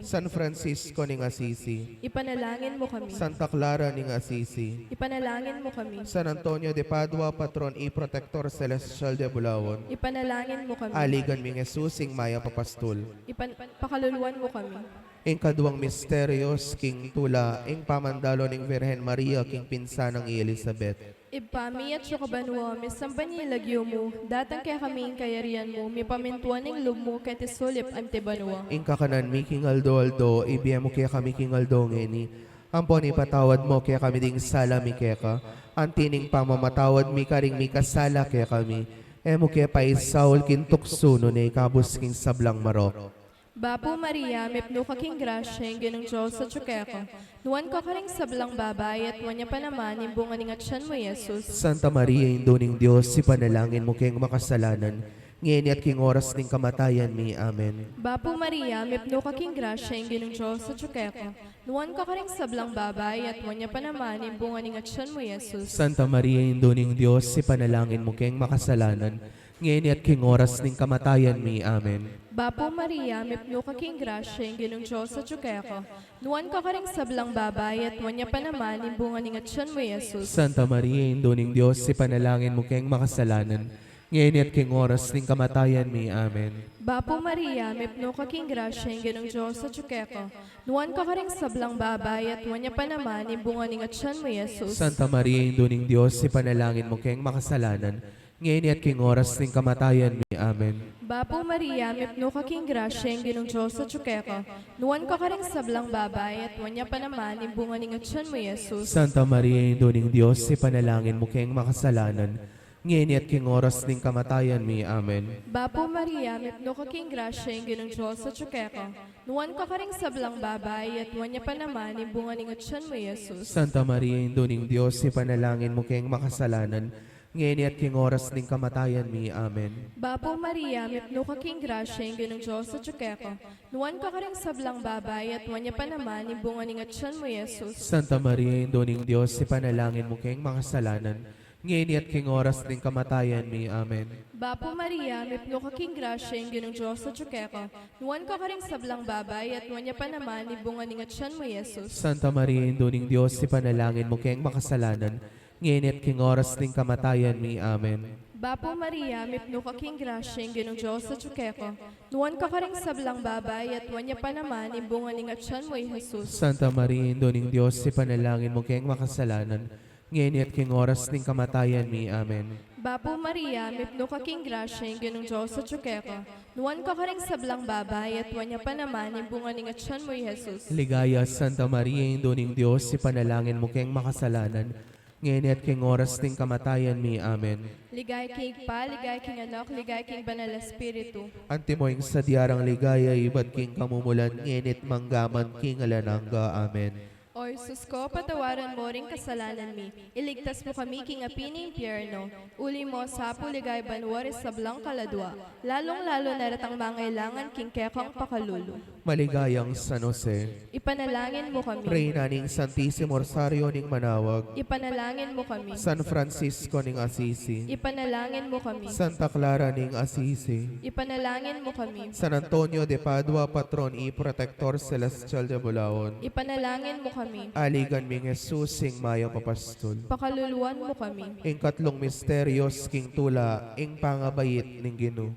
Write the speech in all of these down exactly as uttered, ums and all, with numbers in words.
San Francisco ning Assisi. Ipanalangin mo kami. Santa Clara ning Assisi. Ipanalangin mo kami. San Antonio de Padua, patron y protector celestial de Bulaon. Ipanalangin mo kami. Aligan ming Jesus, ing mayap a pastul. Ipan-, pakaluluan mo kami. Ing kaduang misterios king tula, ing pamandalo ning Virgen Maria king pinsan nang i Elizabeth. Ibpa mi, atsu ka banua, misamban ya ing lagyu mu, datang kekami ing kayarian mu, mipamintuan ing lub mu keti sulip anti banua. Ing kakanan mi king aldo-aldo, ibie mu kekami king aldo ngeni. Ampon ipatawad mu kekami ding sala mi keka, anti ning pamamatawad mi karing mikasala kekami. E mu ke paisaul king tuksu, nune ikabus king sablang marok. Bapu Maria, mipnu ka king grasya, ing Ginung Dios atyu keka. Nuan ka karing sablang babai, at nuan ya pa naman ing bunga ning atyan mu, i Jesus. Santa Maria, Indu ning Dios, ipanalangin mu keng makasalanan, ngeni at king oras ning kamatayan mi. Amen. Bapu Maria, mipnu ka king grasya, ing Ginung Dios atyu keka. Nuan ka karing sablang babai, at nuan ya pa naman ing bunga ning atyan mu, i Jesus. Santa Maria, Indu ning Dios, ipanalangin mu keng makasalanan, ngeni at king oras ning kamatayan mi. Amen. Bapu Maria, mipnu ka king grasya, ing Ginung Dios atyu keka. Nuan ka karing sablang babai, at nuan ya pa naman ing bunga ning atyan mu, i Jesus. Santa Maria, Indu ning Dios, ipanalangin mu keng makasalanan, ngeni at king oras ning kamatayan mi. Amen. Bapu Maria, mipnu ka king grasya, ing Ginung Dios atyu keka. Nuan ka karing sablang babai, at nuan ya pa naman ing bunga ning atyan mu, i Jesus. Santa Maria, Indu ning Dios, ipanalangin mu keng makasalanan, ngeni at king oras ning kamatayan mi. Amen. Bapu Maria, mipnu ka king grasya, ing Ginung Dios atyu keka. Nuan ka karing sablang babai, at nuan ya pa naman ing bunga ning atyan mu, i Jesus. Santa Maria, Indu ning Dios, ipanalangin mu keng makasalanan, ngeni at king oras ning kamatayan mi. Amen. Bapu Maria, mipnu ka king grasya, ing Ginung Dios atyu keka. Nuan ka karing sablang babai, at nuan ya pa naman ing bunga ning atyan mu, i Jesus. Santa Maria, Indu ning Dios, ipanalangin mu keng makasalanan, ngeni at king oras ning kamatayan mi. Amen. Bapu Maria, mipnu ka king grasya, ing Ginung Dios atyu keka. Nuan ka karing sablang babai, at nuan ya pa naman ing bunga ning atyan mu, i Jesus. Santa Maria, Indu ning Dios, ipanalangin mu keng makasalanan, ngeni at king oras ning kamatayan mi. Amen. Bapu Maria, mipnu ka king grasya, ing Ginung Dios atyu keka. Nuan ka karing sablang babai, at nuan ya pa naman ing bunga ning atyan mu, i Jesus. Santa Maria, Indu ning Dios, ipanalangin mu keng makasalanan, ngeni at king oras ning kamatayan mi. Amen. Bapu Maria, mipnu ka king grasya, ing Ginung Dios atyu keka. Nuan ka karing sablang babai, at nuan ya pa naman ing bunga ning atyan mu, i Jesus. Santa Maria, Indu ning Dios, ipanalangin mu keng makasalanan, ngeni at king oras ning kamatayan mi. Amen. Bapu Maria, mipnu ka king grasya, ing Ginung Dios atyu keka. Nuan ka karing sablang babai, at nuan ya pa naman ing bunga ning atyan mu, i Jesus. Ligaya, Santa Maria, Indu ning Dios, ipanalangin mu keng makasalanan, ngeni at king oras ning kamatayan mi. Amen. Ligaya king Ibpa, ligaya king Anak, ligaya king Banal a Espiritu. Antimo ing sadya rang ligaya ibat king kamumulan, ngeni at mangga man king alang angga. Amen. O Jesus ko, patawaran mo ring kasalanan mi, iligtas mo kami king api ning impyerno, uli mo sa pu ligaya banua ring sablang kaladua, lalung-lalu na retang mangailangan king kekang pakalulu. Maligayang San Jose. Ipanalangin mo kami. Reyna ning Santisimo Rosario ning Manawag. Ipanalangin mo kami. San Francisco ning Assisi. Ipanalangin mo kami. Santa Clara ning Assisi. Ipanalangin mo kami. San Antonio de Padua, patron y protector celestial de Bulaon. Ipanalangin mo kami. Aligan ming Jesus, ing mayap a pastul. Pakaluluan mo kami. Ing katlung misterios king tula, ing pangabait ning Ginu.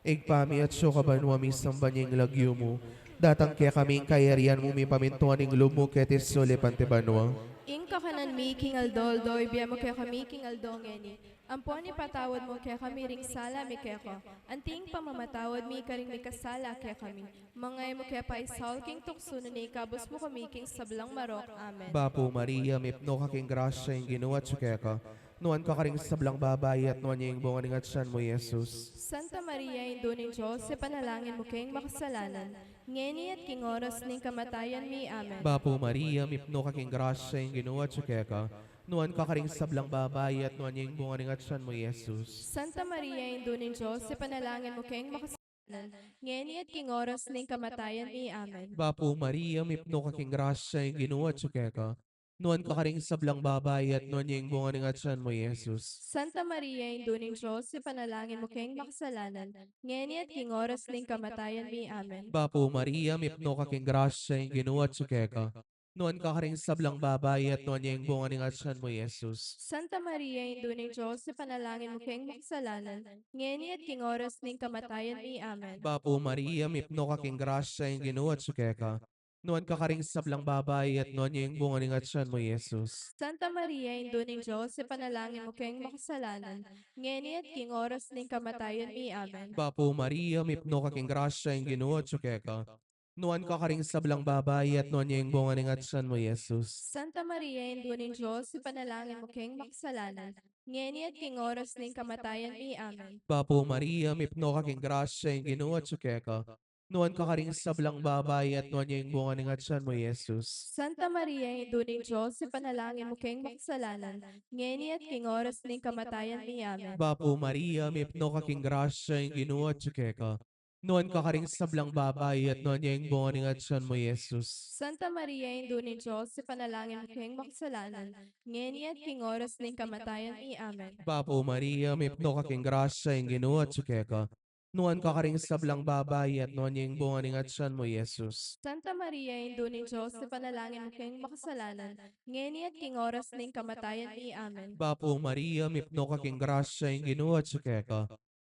Ibpa mi, atsu ka banua, misamban ya ing lagyu mu. Datang kekami ing kayarian mu, mipamintuan ing lub mu keti sulip anti banua. Ing kakanan mi king aldo-aldo, ibie mu kekami king aldo ngeni. Ampon ipatawad mu kekami ring sala mi keka, anti ing pamamatawad mi karing mikasala kekami. Manga e mu ke paisaul king tuksu, nune ikabus mu kami king sablang marok. Amen. Bapu Maria, mipnu ka king grasya, ing Ginu atsu keka. Nuan ka karing sablang babai, at nuan ya ing bunga ning atyan mu, i Jesus. Santa Maria, Indu ning Dios, ipanalangin mu keng makasalanan, ngeni at king oras ning kamatayan mi. Amen. Bapu Maria, mipnu ka king grasya, ing Ginu atsu keka. Nuan ka karing sablang babai, at nuan ya ing bunga ning atyan mu, i Jesus. Santa Maria, Indu ning Dios, ipanalangin mu keng makasalanan, ngeni at king oras ning kamatayan mi. Amen. Bapu Maria, mipnu ka king grasya, ing Ginu atsu keka. Nuan ka karing sablang babai, at nuan ya ing bunga ning atsan mu, Jesus. Santa Maria, Indu ning Dios, ipanalangin mu keng makasalanan, ngeni at king oras ning kamatayan mi. Amen. Bapu Maria, mipnu ka king grasya, ing Ginu atyu keka. Nuan ka karing sablang babai, at nuan ya ing bunga ning atsan mu, Jesus. Santa Maria, Indu ning Dios, ipanalangin mu keng makasalanan, ngeni at king oras ning kamatayan mi. Amen. Bapu Maria, mipnu ka king grasya, ing Ginu atyu keka. Nuan ka karing sablang babai, at nuan ya ing bunga ning atsan mu, Jesus. Santa Maria, Indu ning Dios, ipanalangin mu keng makasalanan, ngeni at king oras ning kamatayan mi. Amen. Bapu Maria, mipnu ka king grasya, ing Ginu atyu keka. Nuan ka karing sablang babai, at nuan ya ing bunga ning atsan mu, Jesus. Santa Maria, Indu ning Dios, ipanalangin mu keng makasalanan, ngeni at king oras ning kamatayan mi. Amen. Bapu Maria, mipnu ka king grasya, ing Ginu atyu keka. Nuan ka karing sablang babai, at nuan ya ing bunga ning atsan mu, Jesus. Santa Maria, Indu ning Dios, ipanalangin mu keng makasalanan, ngeni at king oras ning kamatayan mi. Amen. Bapu Maria, mipnu ka king grasya, ing Ginu atyu keka. Nuan ka karing sablang babai, at nuan ya ing bunga ning atsan mu, Jesus. Santa Maria, Indu ning Dios, ipanalangin mu keng makasalanan, ngeni at king oras ning kamatayan mi. Amen. Bapu Maria, mipnu ka king grasya, ing Ginu atyu keka. Nuan ka karing sablang babai, at nuan ya ing bunga ning atsan mu, Jesus. Santa Maria, Indu ning Dios, ipanalangin mu keng makasalanan, ngeni at king oras ning kamatayan mi. Amen. Bapu Maria, mipnu ka king grasya, ing Ginu atyu keka.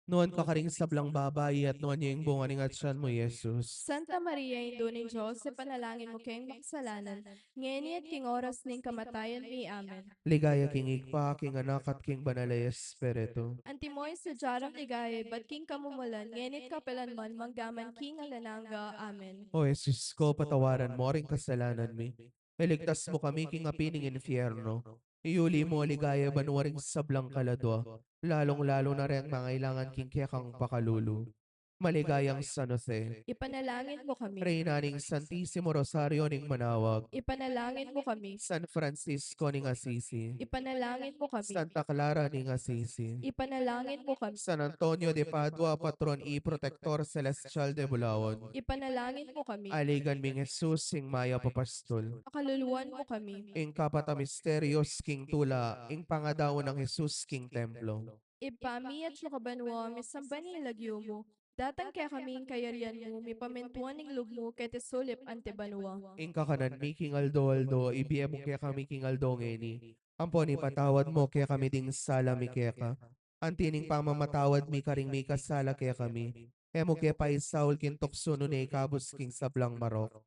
Nuan ka karing sablang babai, at nuan ya ing bunga ning atsan mu, Jesus. Santa Maria, Indu ning Dios, ipanalangin mu keng makasalanan, ngeni at king oras ning kamatayan mi. Amen. Ligaya king Ibpa, king Anak, at king Banal a Espiritu. Antimo ing sadya rang ligaya ibat king kamumulan, ngeni at kapilan man, mangga man king alang angga. Amen. O Jesus ko, patawaran mu ring kasalanan mi. Iligtas mu kami king api ning infierno. Iyuli mu king ligaya banua ring sablang kaladua, lalung-lalu na reng mangailangan king kekang pakalulu. Maligayang San Jose. Ipanalangin mu kami. Reyna ning Santisimo Rosario ning Manawag. Ipanalangin mu kami. San Francisco ning Assisi. Ipanalangin mu kami. Santa Clara ning Assisi. Ipanalangin mu kami. San Antonio de Padua, patron y protector celestial de bulawan. Ipanalangin mu kami. Aligan ming Jesus, ing mayap a pastul. Pakaluluan mu kami. Ing kapat a misterios king tula, ing pangadaun nang Jesus king templo. Ibpa mi, atsu ka banua, misamban ya ing lagyu mu. Datang kekami ing kayarian mu, mipamintuan ing lub mu, keti sulip anti banua. Ing kakanan mi king aldo-aldo, ibie mu kekami king aldo ngeni. Ampon ipatawad mu kekami ding sala mi keka, anti ning pamamatawad mi karing mikasala kekami. E mu ke paisaul king tuksu, nune ikabus king sablang marok.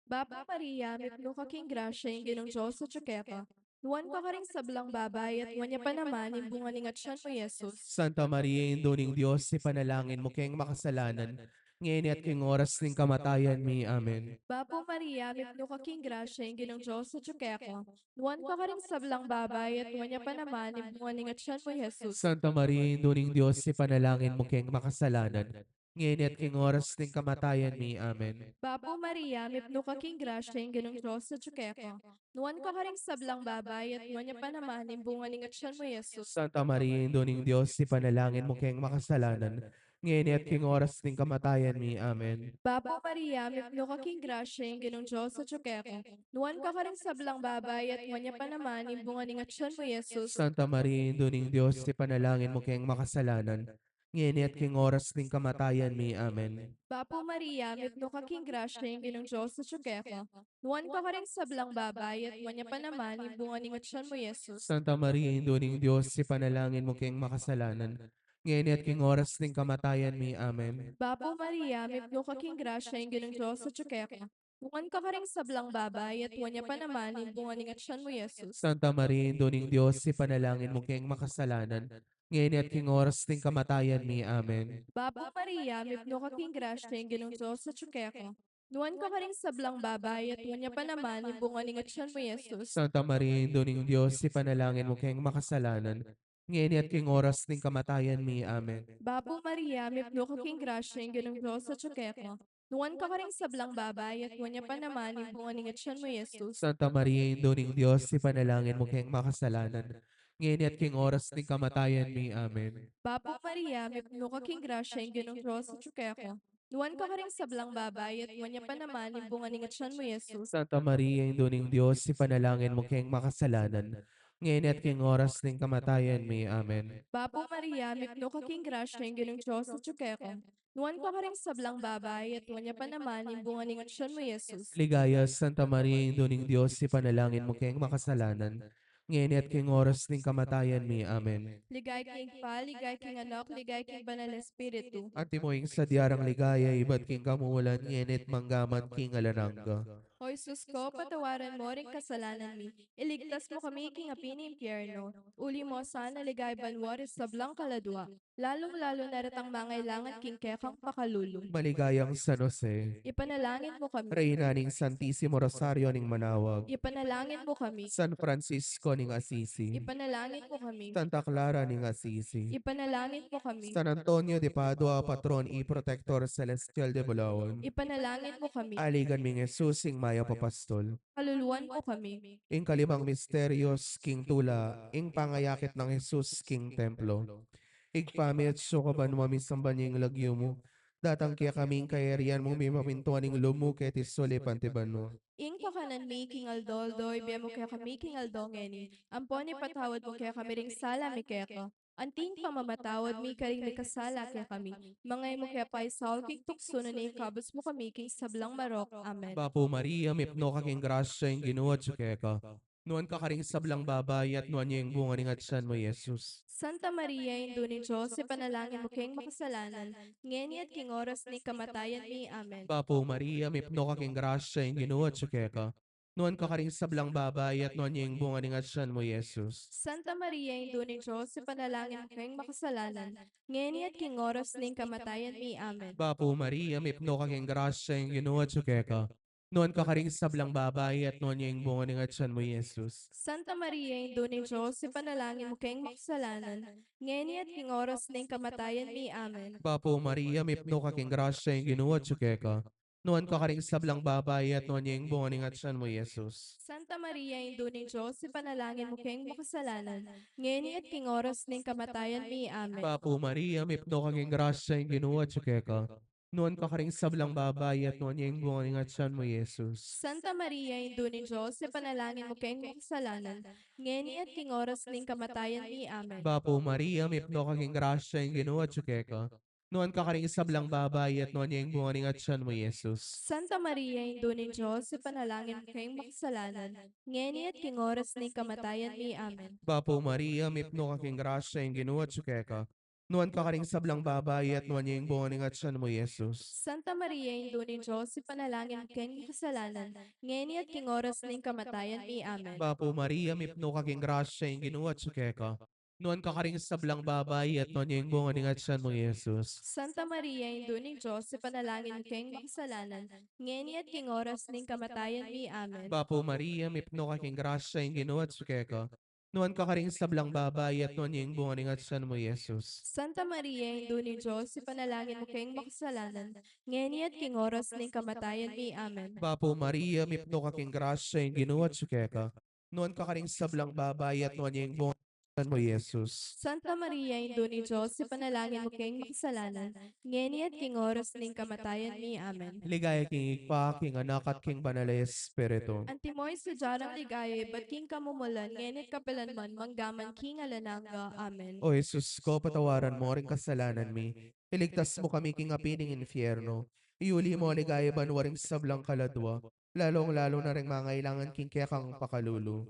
Bapu Maria, mipnu ka king grasya, ing Ginung Dios atsu keka. Nuan ka karing sablang babai, at nuan ya pa naman ing bunga ning atyan mu, Jesus. Santa Maria, Indu ning Dios, ipanalangin mu keng makasalanan, ngeni at king oras ning kamatayan mi. Amen. Bapu Maria, mipnu ka king grasya, ing Ginung Dios atsu keka. Nuan ka karing sablang babai, at nuan ya pa naman ing bunga ning atyan mu, Jesus. Santa Maria, Indu ning Dios, ipanalangin mu keng makasalanan, ngeni at king oras ning kamatayan mi. Amen. Bapu Maria, mipnu ka king grasya, ing Ginung Dios atsu keka. Nuan ka karing sablang babai, at nuan ya pa naman ing bunga ning atyan mu, Jesus. Santa Maria, Indu ning Dios, ipanalangin mu keng makasalanan, ngeni at king oras ning kamatayan mi. Amen. Bapu Maria, mipnu ka king grasya, ing Ginung Dios atsu keka. Nuan ka karing sablang babai, at nuan ya pa naman ing bunga ning atyan mu, Jesus. Santa Maria, Indu ning Dios, ipanalangin mu keng makasalanan, ngeni at king oras ning kamatayan mi. Amen. Bapu Maria, mipnu ka king grasya, ing Ginung Dios atsu keka. Nuan ka karing sablang babai, at nuan ya pa naman ing bunga ning atyan mu, Jesus. Santa Maria, Indu ning Dios, ipanalangin mu keng makasalanan, ngeni at king oras ning kamatayan mi. Amen. Bapu Maria, mipnu ka king grasya, ing Ginung Dios atsu keka. Nuan ka karing sablang babai, at nuan ya pa naman ing bunga ning atyan mu, Jesus. Santa Maria, Indu ning Dios, ipanalangin mu keng makasalanan, ngeni at king oras ning kamatayan mi. Amen. Bapu Maria, mipnu ka king grasya, ing Ginung Dios atsu keka. Nuan ka karing sablang babai, at nuan ya pa naman ing bunga ning atyan mu, Jesus. Santa Maria, Indu ning Dios, ipanalangin mu keng makasalanan, ngeni at king oras ning kamatayan mi. Amen. Bapu Maria, mipnu ka king grasya, ing Ginung Dios atsu keka. Nuan ka karing sablang babai, at nuan ya pa naman ing bunga ning atyan mu, Jesus. Santa Maria, Indu ning Dios, ipanalangin mu keng makasalanan, ngeni at king oras ning kamatayan mi. Amen. Bapu Maria, mipnu ka king grasya, ing Ginung Dios atsu keka. Nuan ka karing sablang babai, at nuan ya pa naman ing bunga ning atyan mu, Jesus. Santa Maria, Indu ning Dios, ipanalangin mu keng makasalanan, ngeni at king oras ning kamatayan mi. Amen. Bapu Maria, mipnu ka king grasya, ing Ginung Dios atyu keka. Nuan ka karing sablang babai, at nuan ya pa naman ing bunga ning atyan mu, Jesus. Ligaya, Santa Maria, Indu ning Dios, ipanalangin mu keng makasalanan, ngeni at king oras ning kamatayan mi. Amen. Ligaya king Ibpa, ligaya king Anak, ligaya king Banal Espiritu. Antimo ing sadya rang ligaya ibat king kamumulan, ngeni at mangga man king alang angga. O Jesus ko, patawaran mo ring kasalanan mi, iligtas mu kami king api ning impyerno, uli mu sana king banua ring sablang kaladua, lalung-lalu na retang mangailangan king kekang pakalulu. Maligayang San Jose, Ipanalangin mu kami. Reyna ning Santisimo Rosario ning Manawag, Ipanalangin mu kami. San Francisco ning Assisi, Ipanalangin mu kami. Santa Clara ning Assisi, Ipanalangin mu kami. San Antonio de Padua, patron y protector celestial de Bulaon. Ipanalangin mu kami. Aligan ming Jesus, ing mayap a pastol. Kaluluan mu kami. Ing kalimang misterios king tula, ing pangayakit nang Jesus king templo. Ibpa mi atsu ka banua, misamban ya ing lagyu mu. Datang kekami ing kayarian mu, mipamintuan ing lub mu keti sulip anti banua. Ing kakanan mi king aldo-aldo ibie mu kekami king aldo ngeni. Ampon ipatawad mu kekami ring sala mi keka, anti ing pamamatawad mi karing mikasala kekami. Manga e mu ke paisaul king tuksu, nune ikabus mu kami king sablang marok. Amen. Bapu Maria, mipnu ka king grasya, ing Ginu atyu keka. Nuan ka karing sablang babai, at nuan ya ing bunga ning atyan mu, Jesus. Santa Maria, Indu ning Dios, ipanalangin mu keng makasalanan, ngeni at king oras ning kamatayan mi. Amen. Bapu Maria, mipnu ka king grasya, ing Ginu atyu keka. Nuan ka karing sablang babai, at nuan ya ing bunga ning atyan mu, Jesus. Santa Maria, Indu ning Dios, ipanalangin mu keng makasalanan, ngeni at king oras ning kamatayan mi. Amen. Bapu Maria, mipnu ka king grasya, ing Ginu atyu keka. Nuan ka karing sablang babai, at nuan ya ing bunga ning atyan mu, Jesus. Santa Maria, Indu ning Dios, ipanalangin mu keng makasalanan, ngeni at king oras ning kamatayan mi. Amen. Bapu Maria, mipnu ka king grasya, ing Ginu atyu keka. Nuan ka karing sablang babai, at nuan ya ing bunga ning atyan mu, Jesus. Santa Maria, Indu ning Dios, ipanalangin mu keng makasalanan, ngeni at king oras ning kamatayan mi. Amen. Bapu Maria, mipnu ka king grasya, ing Ginu atyu keka. Nuan ka karing sablang babai, at nuan ya ing bunga ning atyan mu, Jesus. Santa Maria, Indu ning Dios, ipanalangin mu keng makasalanan, ngeni at king oras ning kamatayan mi. Amen. Bapu Maria, mipnu ka king grasya, ing Ginu atyu keka. Nuan ka karing sablang babai, at nuan ya ing bunga ning atyan mu, Jesus. Santa Maria, Indu ning Dios, ipanalangin mu keng makasalanan, ngeni at king oras ning kamatayan mi. Amen. Bapu Maria, mipnu ka king grasya, ing Ginu atyu keka. Nuan ka karing sablang babai, at nuan ya ing bunga ning atyan mu, Jesus. Santa Maria, Indu ning Dios, ipanalangin mu keng makasalanan, ngeni at king oras ning kamatayan mi. Amen. Bapu Maria, mipnu ka king grasya, ing Ginu atyu keka. Nuan ka karing sablang babai, at nuan ya ing bunga ning atyan mu, Jesus. Santa Maria, Indu ning Dios, ipanalangin mu keng makasalanan, ngeni at king oras ning kamatayan mi. Amen. Bapu Maria, mipnu ka king grasya, ing Ginu atyu keka. Nuan ka karing sablang babai, at nuan ya ing bunga ning atyan mu, Jesus. Santa Maria, Indu ning Dios, ipanalangin mu keng makasalanan, ngeni at king oras ning kamatayan mi. Amen. Bapu Maria, mipnu ka king grasya, ing Ginu atyu keka. Nuan ka karing sablang babai, at nuan ya ing bunga ning atyan mu, Jesus. Santa Maria, Indu ning Dios, ipanalangin mu keng makasalanan, ngeni at king oras ning kamatayan mi. Amen. Ligaya king Ibpa, king Anak, at king Banal a Espiritu. Antimo ing sadya rang ligaya ibat king kamumulan, ngeni at kapilan man, mangga man king alang angga. Amen. O Jesus ko, patawaran mo ring kasalanan mi, iligtas mu kami king api ning infierno, iuli mo king ligaya banua ring sablang kaladua, lalung-lalu na ring mangailangan king kekang pakalulu.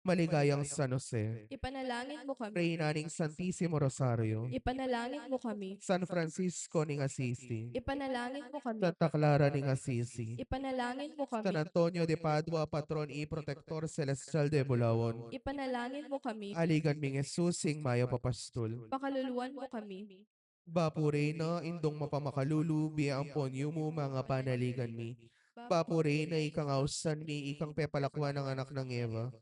Maligayang San Jose, Ipanalangin mu kami. Reyna ning Santisimo Rosario, Ipanalangin mu kami. San Francisco ning Assisi, Ipanalangin mu kami. Santa Clara ning Assisi, Ipanalangin mu kami. San Antonio de Padua, patron y protector celestial de Bulaon. Ipanalangin mu kami. Aligan ming Jesus, ing mayap a pastol. Pakaluluan mu kami. Bapu Reyna, Indung mapamakalulu, bie ampon yumu, manga panaligan mi. Bapu Reyna, ikang ausan mi, ikang pepalakuan ning anak nang Eva.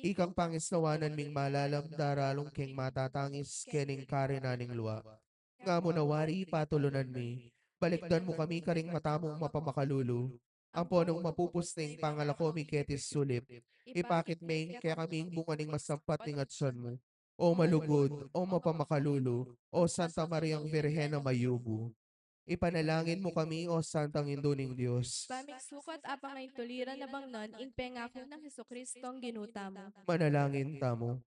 Ikang pangisnawanan ming malalam, daralung keng matatangis, kening karinan ning lua. Nga mu na wari, patulunan mi. Balikdan mu kami karing mata mung mapamakalulu. Ampo nung mapupus na ing pangalako mi keti sulip, ipakit me ing kekaming bunga ning masampat ning atsan mu. O malugud, o mapamakalulu, o Santa Mariang Virgen a mayumu. Ipanalangin mu kami, O Santang Indu ning Dios. Pamiksukat apang a intuliran na bangnan ing pengaku nang Jesucristong Ginu tamu. Manalangin tamu.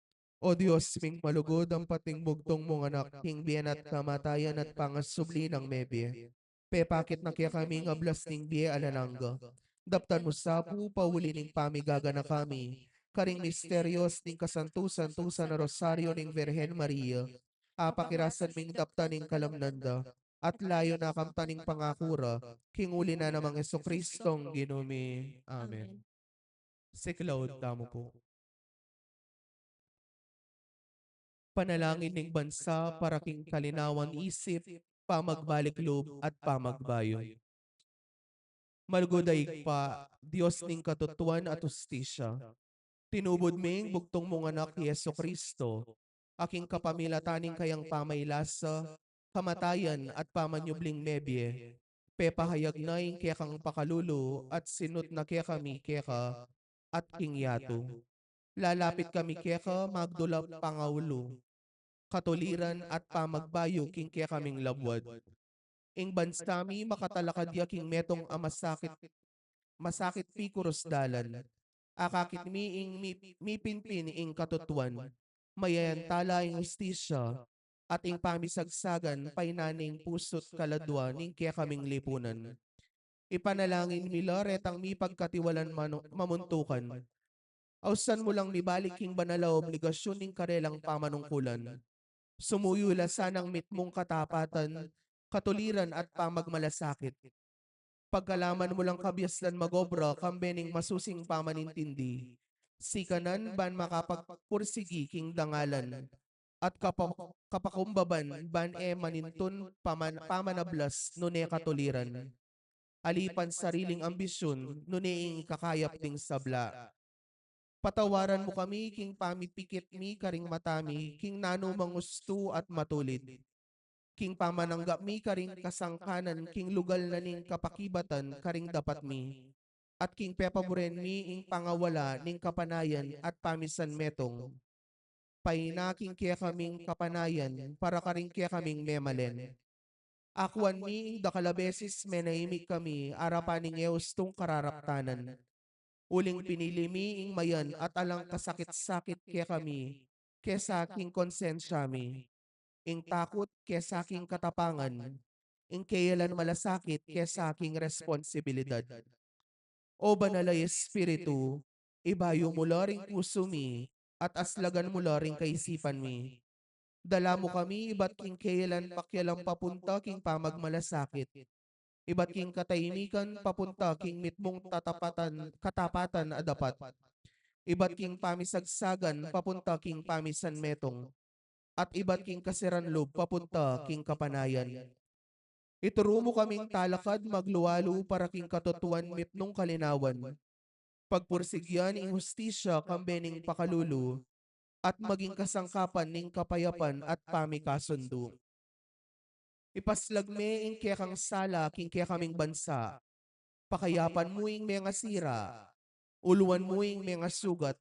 O Dios ming malugud, ampat ning bugtung mung Anak, king bie na at kamatayan at pangasubli nang mebie, pepakit na kekami ing ablas ning bie alang angga. Daptan mu sa pu, pauli ning pamigaganaka mi karing misterios ning kasantu-santusan a Rosario ning Virgen Maria, apakirasan ming daptan ing kalamnan da, at layun a kamtan ing pangaku ra, king uli na namang Jesucristong Ginu mi. Amen. Amen. Siklaud tamu pu. Panalangin ning bansa para king kalinawan isip, pamagbalik lub, at pamagbayu. Malugud a Ibpa, Dios ning katutuan at hustisya, tinubud me ing bugtung mung Anak, i Jesucristo, a king kapamilatan ning kayang pamailasa, kamatayan, at pamanyubling mebie, pepahayag na ing kekang pakalulu at sinut na kekami keka at king yatu. Lalapit kami keka, magdula pangaulu, katuliran at pamagbayu king kekaming labuad. Ing bansa mi makatalakad ya king metung a masakit, masakit pikurus dalan. Akakit mi ing mi-, mipinpin ing katutuan, mayayantala ing hustisya, at ing pamisagsagan painan ning pusu't kaladua ning kekaming lipunan. Ipanalangin mi la retang mipagkatiwalan manu-, mamuntukan. Ausan mu lang mibalik king banal a obligasyun ning karelang pamanungkulan. Sumuyu la sanang mitmung katapatan, katuliran at pamagmalasakit. Pagkalaman mu lang kabiaslan magobra kambe ning masusing pamanintindi, sikanan ban makapagpursigi king dangalan, at kapa-, kapakumbaban ban e manintun paman-, pamanablas nune katuliran, alipan sariling ambisyun nune ing ikakayap ding sabla. Patawaran mu kami king pamipikit mi karing mata mi king nanu mang ustu at matulid, king pamananggap mi karing kasangkanan king lugal na ning kapakibatan karing dapat mi, at king pepaburen mi ing pangawala ning kapanayan at pamisan metung. Paina king kekaming kapanayan para karing kekaming memalen. Akuan mi ing dakal a beses menaimik kami arapan ning e ustung kararaptanan. Uling pinili mi ing mayan at alang kasakit-sakit kekami kesa king konsensya mi, ing takut kesa king katapangan, ing keyalan malasakit kesa king responsibilidad. O Banal a Espiritu, ibayu mu la ring pusu mi, at aslagan mu la ring kaisipan mi. Dala mu kami ibat king keyalan pakialam papunta king pamagmalasakit, ibat king kataimikan papunta king mitmung tatapatan, katapatan a dapat, ibat king pamisagsagan papunta king pamisan metung, at ibat king kasiran lub papunta king kapanayan. Ituru mu kaming talakad maglualu para king katutuan mitmung kalinawan, pagpursigyan ing hustisya kambe ning pakalulu, at maging kasangkapan ning kapayapan at pamikasundu. Ipaslag me ing kekang sala king kekaming bansa, pakayapan mu ing mengasira, uluan mu ing mengasugat,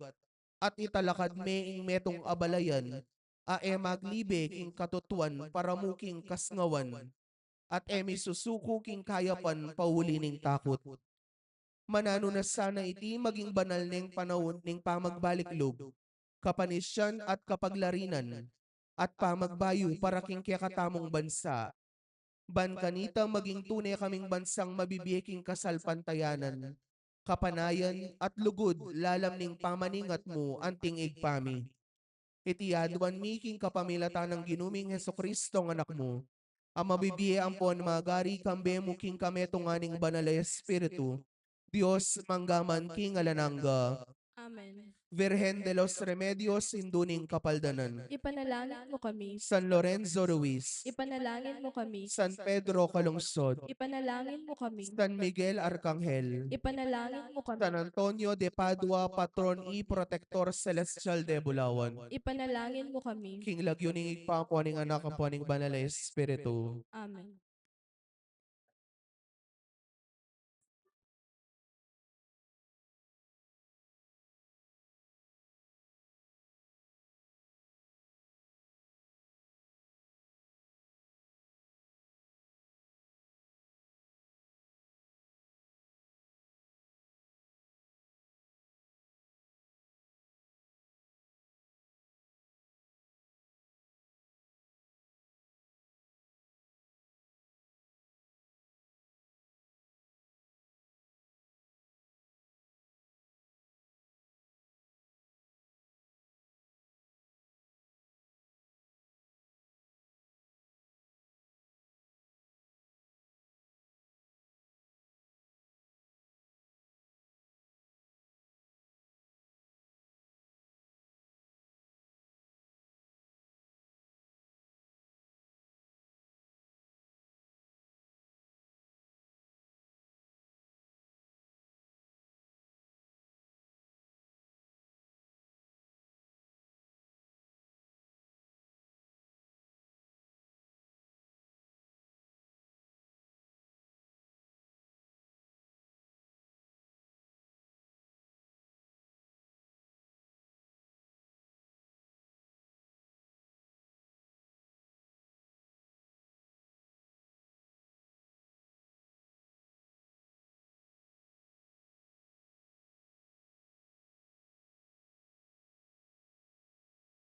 at italakad me ing metung a balayan a e maglibe king katutuan para mu king kasngawan, at e misusuku king kayapan pauli ning takut. Mananu na sana iti maging banal neng panaun ning pamagbalik lub, kapanisian at kapaglarinan, at pamagbayu para king kekatamung bansa. Ban kanita maging tune kaming bansang mabibie king kasalpantayanan, kapanayan, at lugud lalam ning pamaningat mu anting Ibpa mi. Iti aduan mi king kapamilatan nang Ginu ming Jesucristong Anak mu, a mabibie ampon magari kambe mu king kametungan ning Banal a Espiritu, Dios mangga man king alang angga. Amen. Virgen de los Remedios, Indu ning Kapaldanan, ipanalangin mu kami. San Lorenzo Ruiz, ipanalangin mu kami. San Pedro Calungsod, ipanalangin mu kami. San Miguel Arcangel, ipanalangin mu kami. San Antonio de Padua, patron y protector celestial de Bulawan, ipanalangin mu kami. King lagyu ning Ibpa, ampo ning Anak, ampo ning Banal a Espiritu. Amen.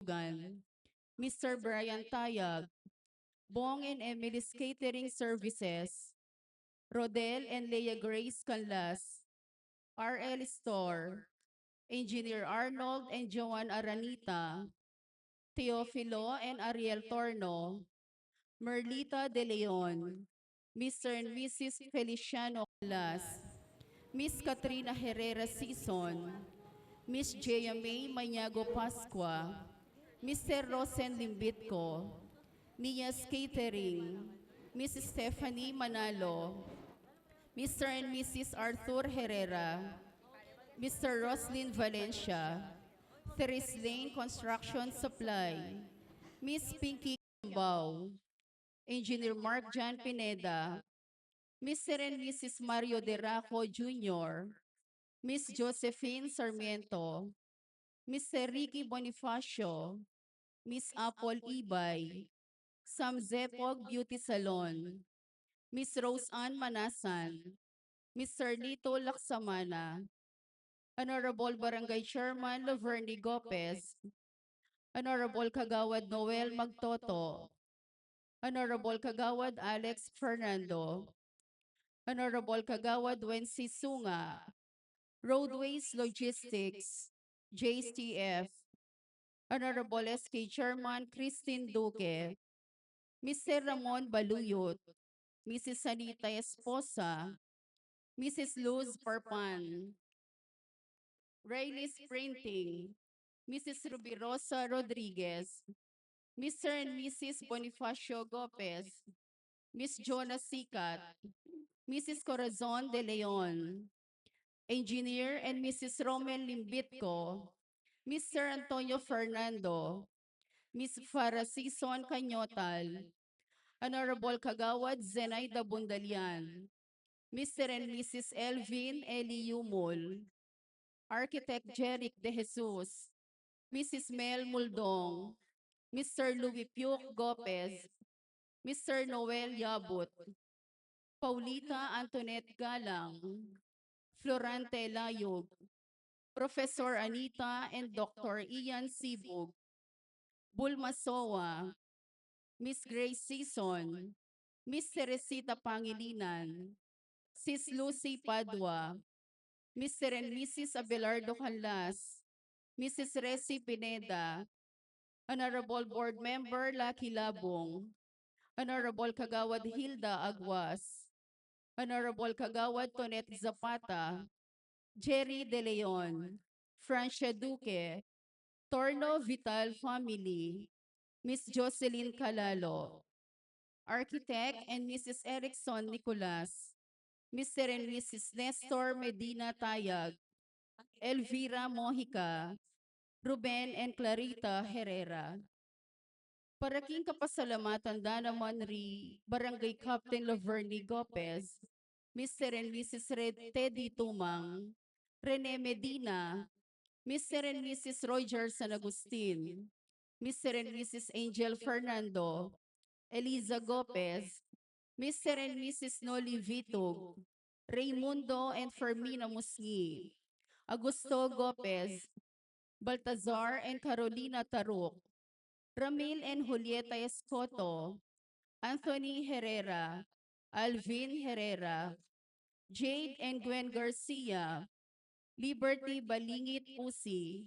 Lugan, Mister Brian Tayag, Bong and Emily's Catering Services, Rodel and Leia Grace Canlas, R L Store, Engineer Arnold and Joan Aranita, Teofilo and Ariel Torno, Merlita De Leon, Mister and Missus Feliciano Calas, Miss Katrina Herrera Sison, Miss Jaya May Maniago Pascua, Mister Rosen Limbitco, Mia's Catering, Miss Stephanie Manalo, Mister and Missus Arthur Herrera, Mister Roslyn Valencia, Therese Lane Construction Supply, Miss Pinky Cambao, Engineer Mark John Pineda, Mister and Missus Mario Deraco Junior, Miss Josephine Sarmiento, Mister Ricky Bonifacio, Miss Apple Ibay, Sam Zepog Beauty Salon, Miss Rose Ann Manasan, Mister Lito Laksamana, Honorable Barangay Chairman Laverny Gopez, Honorable Kagawad Noel Magtoto, Honorable Kagawad Alex Fernando, Honorable Kagawad Wency Sunga, Roadways Logistics, J C F, Honorable S K Chairman Christine Duque, Mister Ramon Baluyot, Missus Anita Esposa, Missus Luz Parpan, Raylis Printing, Missus Rubirosa Rodriguez, Mister and Missus Bonifacio Gopez, Miss Jonah Sicat, Missus Corazon De Leon, Engineer and Missus Romel Limbitco, Mister Antonio Fernando, Miss Farah Sison Canyotal, Honorable Kagawad Zenaida Bundalian, Mister and Missus Elvin Eli Yumul, Architect Jeric De Jesus, Missus Mel Muldong, Mister Louis Puke Gopez, Mister Noel Yabut, Paulita Antoinette Galang, Florante Layug, Professor Anita and Doctor Ian Sibug, Bulma Soa, Miss Grace Sison, Miss Teresita Pangilinan, Sis Lucy Padua, Mister and Missus Abelardo Canlas, Missus Resi Pineda, Honorable Board Member Lucky Labong, Honorable Kagawad Hilda Aguas, Honorable Kagawad Tonet Zapata, Jerry De Leon, Francia Duque, Torno Vital family, Miss Jocelyn Calalo, Architect and Missus Erickson Nicolas, Mister and Missus Nestor Medina Tayag, Elvira Mojica, Ruben and Clarita Herrera. Para king kapasalamatan da naman ri Barangay Captain Laverny Gopez, Mister and Missus Red Teddy Tumang, Rene Medina, Mister and Missus Roger San Agustin, Mister and Missus Angel Fernando, Eliza Gopez, Mister and Missus Noli Vitug, Raymundo and Fermina Musngi, Augusto Gopez, Baltazar and Carolina Taruk, Ramil and Julieta Escoto, Anthony Herrera, Alvin Herrera, Jade and Gwen Garcia, Liberty Balingit Pusi,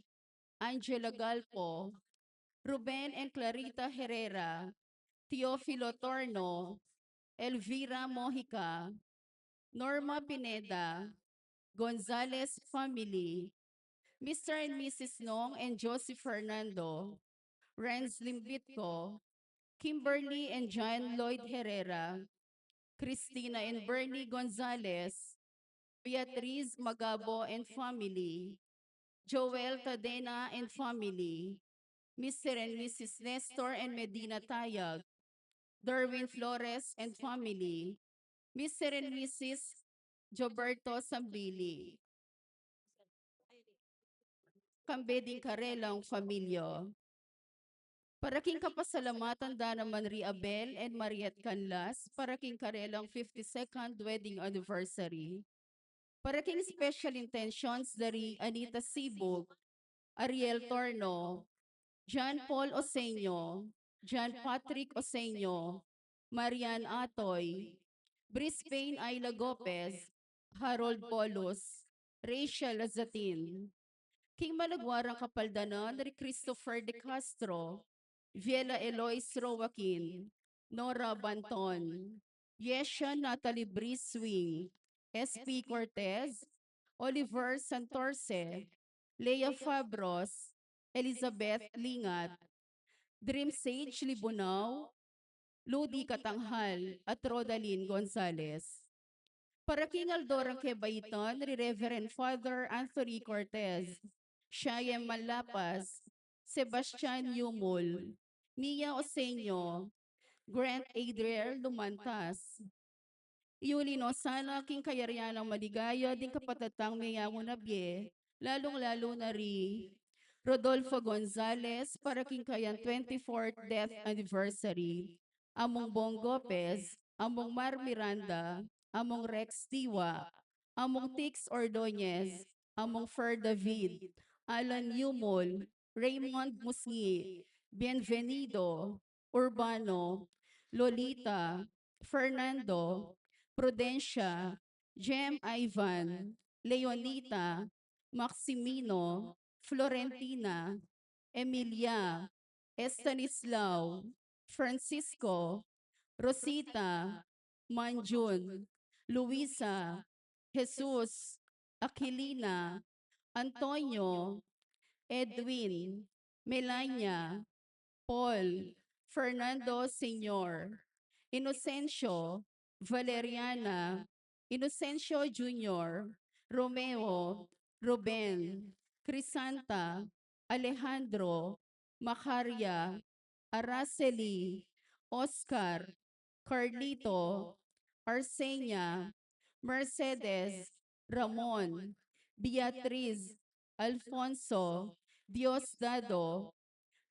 Angela Galpo, Ruben and Clarita Herrera, Teofilo Torno, Elvira Mojica, Norma Pineda, Gonzalez family, Mister and Missus Nong and Josie Fernando, Renz Limbitco, Kimberly and John Lloyd Herrera, Christina and Bernie Gonzalez, Beatriz Magabo and family, Joel Tadena and family, Mister and Missus Nestor and Medina Tayag, Derwin Flores and family, Mister and Missus Gioberto Sambili. Kambe ding karelang pamilya. Para king kapasalamatan da naman ri Abel and Mariette Canlas, para king karelang fifty-second wedding anniversary. Para king special intentions da ri Anita Sibug, Ariel Torno, John Paul Oseño, John Patrick Oseño, Marian Atoy, Brisbane Ayla Gopez, Harold Bolus, Rachel Azatin. King malagwa rang kapaldanan ri Christopher De Castro, Viela Eloise Roaquin, Nora Banton, Yesha Natalie Briswing, S P Cortez, Oliver Santorce, Lea Fabros, Elizabeth Lingat, Dream Sage Libunao, Ludi Katanghal, at Rodalyn Gonzalez. Para king aldo rang kebaitan ri Reverend Father Anthony Cortez, Shayem Malapas, Sebastian Yumul, Nia Oseño, Grant Adriel Lumantas. Iuli no sana king kayarian nang maligaya ding kapatad tang meyangu na bie, lalung-lalu na ri Rodolfo Gonzalez para king kayang twenty-fourth death anniversary, Among Bong Gopez, Among Mar Miranda, Among Rex Diwa, Among Tix Ordonez, Among Fer David, Alan Yumul, Raymond Musngi, Bienvenido, Urbano, Lolita, Fernando, Prudencia, Jem Ivan, Leonita, Maximino, Florentina, Emilia, Estanislao, Francisco, Rosita, Manjun, Luisa, Jesus, Aquilina, Antonio, Edwin, Melania, Paul, Fernando Senior, Inocencio, Valeriana, Inocencio Junior, Romeo, Ruben, Crisanta, Alejandro, Macaria, Araceli, Oscar, Carlito, Arsenia, Mercedes, Ramon, Beatriz, Alfonso, Diosdado,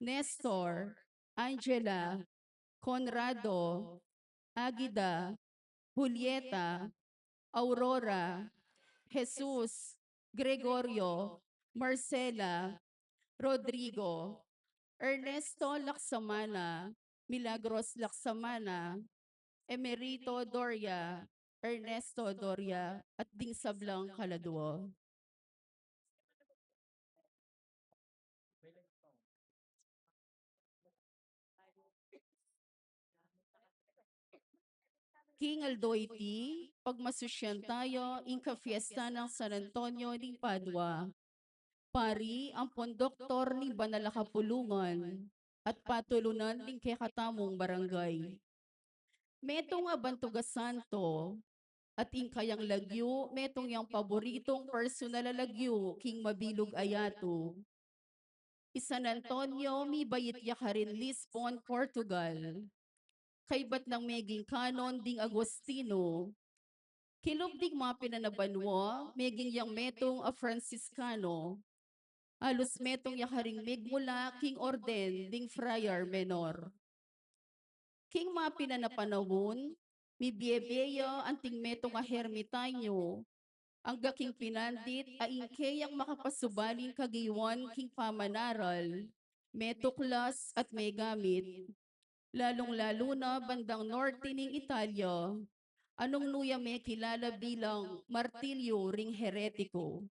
Nestor, Angela, Conrado, Agida, Julieta, Aurora, Jesus, Gregorio, Marcela, Rodrigo, Ernesto Laksamana, Milagros Laksamana, Emerito Doria, Ernesto Doria, at ding sablang kaladua. King aldo iti, pagmasusyan tayu ing kafiesta nang San Antonio ning Padua. Pari ampon doktor ning banal a kapulungan at patulunan ning kekatamung barangay. Metung a bantug a santo, at ing kayang lagyu, metung yang paboritung personal a lagyu king mabilug a yatu. I San Antonio, mibait ya karin Lisbon, Portugal. Kaybat nang meging kanon ding Agustino. Kilub ding mapilan a banua, meging yang metung a Franciscano. Alus metung ya karing megmula king orden ding Friar Menor. King mapilan a panaun, mibie-bie ya anting metung a ermitanyo, angga king pinandit a ing keyang makapasubaling kagiyuan king pamanaral, metuklas at megamit, lalung-lalu na bandang norte ning Italia, a nung nu ya mekilala bilang martilyo ring heretiko.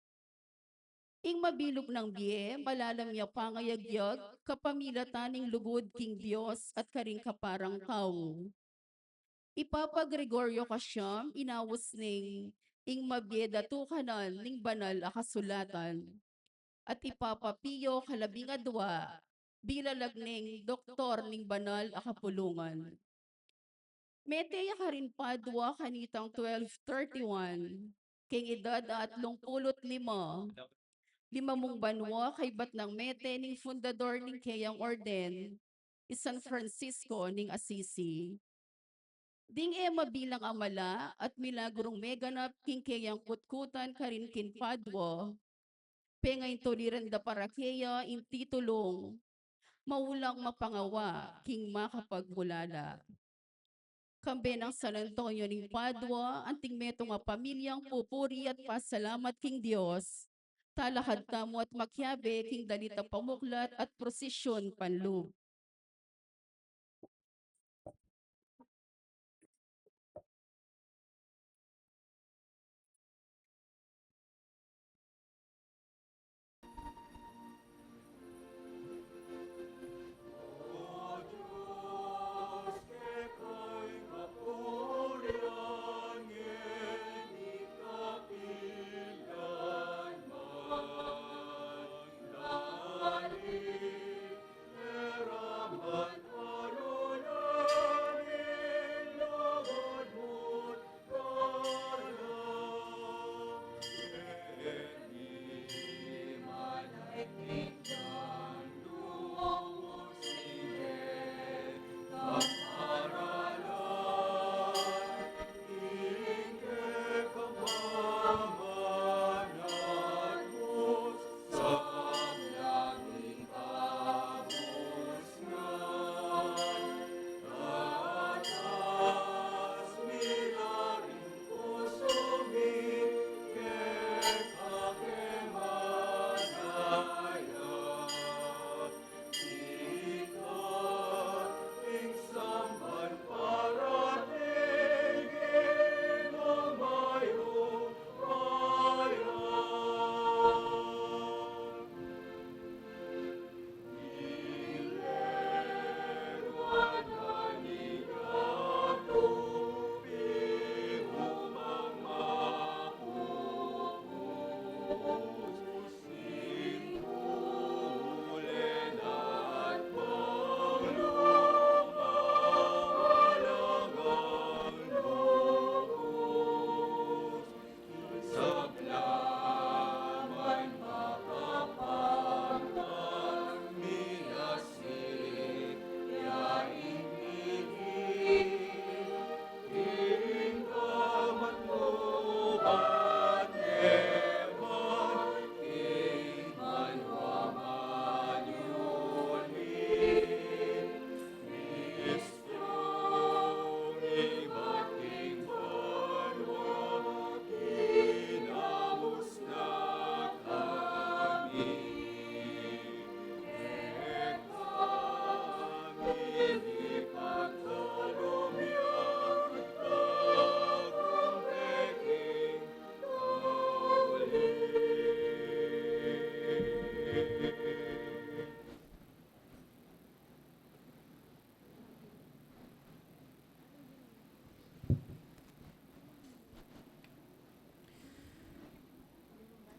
Ing mabilug nang bie, malalam ya pangayagyag kapamilatan ning lugud king Dios at karing kaparang tau. I Papa Gregorio Kasiam, inaus ning ing mabie datukanan ning banal a kasulatan. At i Papa Pio kalabing adua, bilalag ning doktor ning banal a kapulungan. Mete ya karin Padua kanitang twelve thirty-one, king edad a atlung pulu't lima. Lima mung banua kaybat nang mete ning fundador ning keyang orden, i San Francisco ning Assisi. Ding e mabilang a mala at milagrung meganap king keyang kutkutan karin king Padua, pengaintuliran da para keya ing titulung maulang mapangawa king makapagmulala. Kambe nang San Antonio ning Padua, anting metung a pamilyang pupuri at pasalamat king Dios, talakad tamu at makiabe king dalit a pamuklat at prosesyon panlub.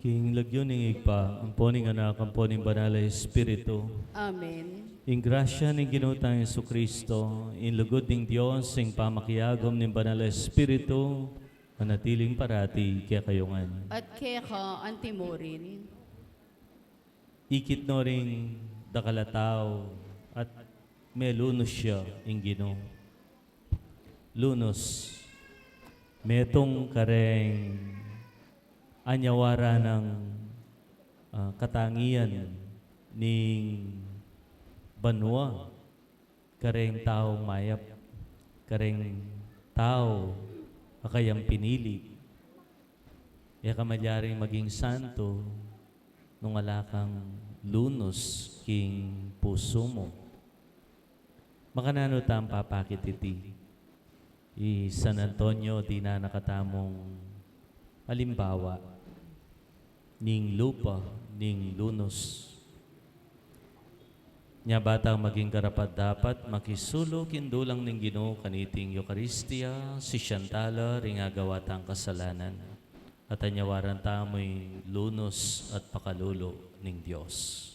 King lagyu ning Ibpa, ampo ning Anak, ampo ning Banal a Espiritu. Amen. Ing grasya ning Ginu tang Jesucristo, ing lugud ning Dios, ing pamakiagum ning Banal a Espiritu, manatiling parati kekayu ngan. At keka antimurin. Ikit no ring dakal a tau at melunus ya ing Ginu. Lunus, metung kareng anyawaran nang, ah, katangian ning banua, kareng taung mayap, kareng tau a kayang pinili. E ka malyaring maging santo nung ala kang lunus king pusu mu. Makananu tang papakit iti? I San Antonio, dinan na katamung alimbawa ning lupa ning lunus. Nya ba tang maging karapat-dapat makisulu king dulang ning Ginu kaniting Eukaristia, sisian tala ring agawa tang kasalanan, at anyawaran tamu'y lunus at pakalulu ning Dios.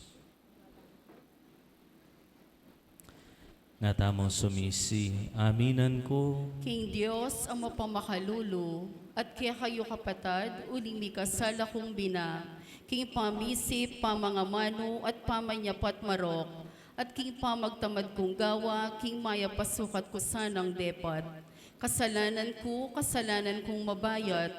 Nga tamung sumisi, aminan ku king Dios a mapamakalulu, at kekayu kapatad, uling mikasala kung bina, king pamisip, pamangamanu, at pamanyapat marok, at king pamagtamad kung gawa, king mayap a sukat ku sanang depat. Kasalanan ku, kasalanan kung mabayat.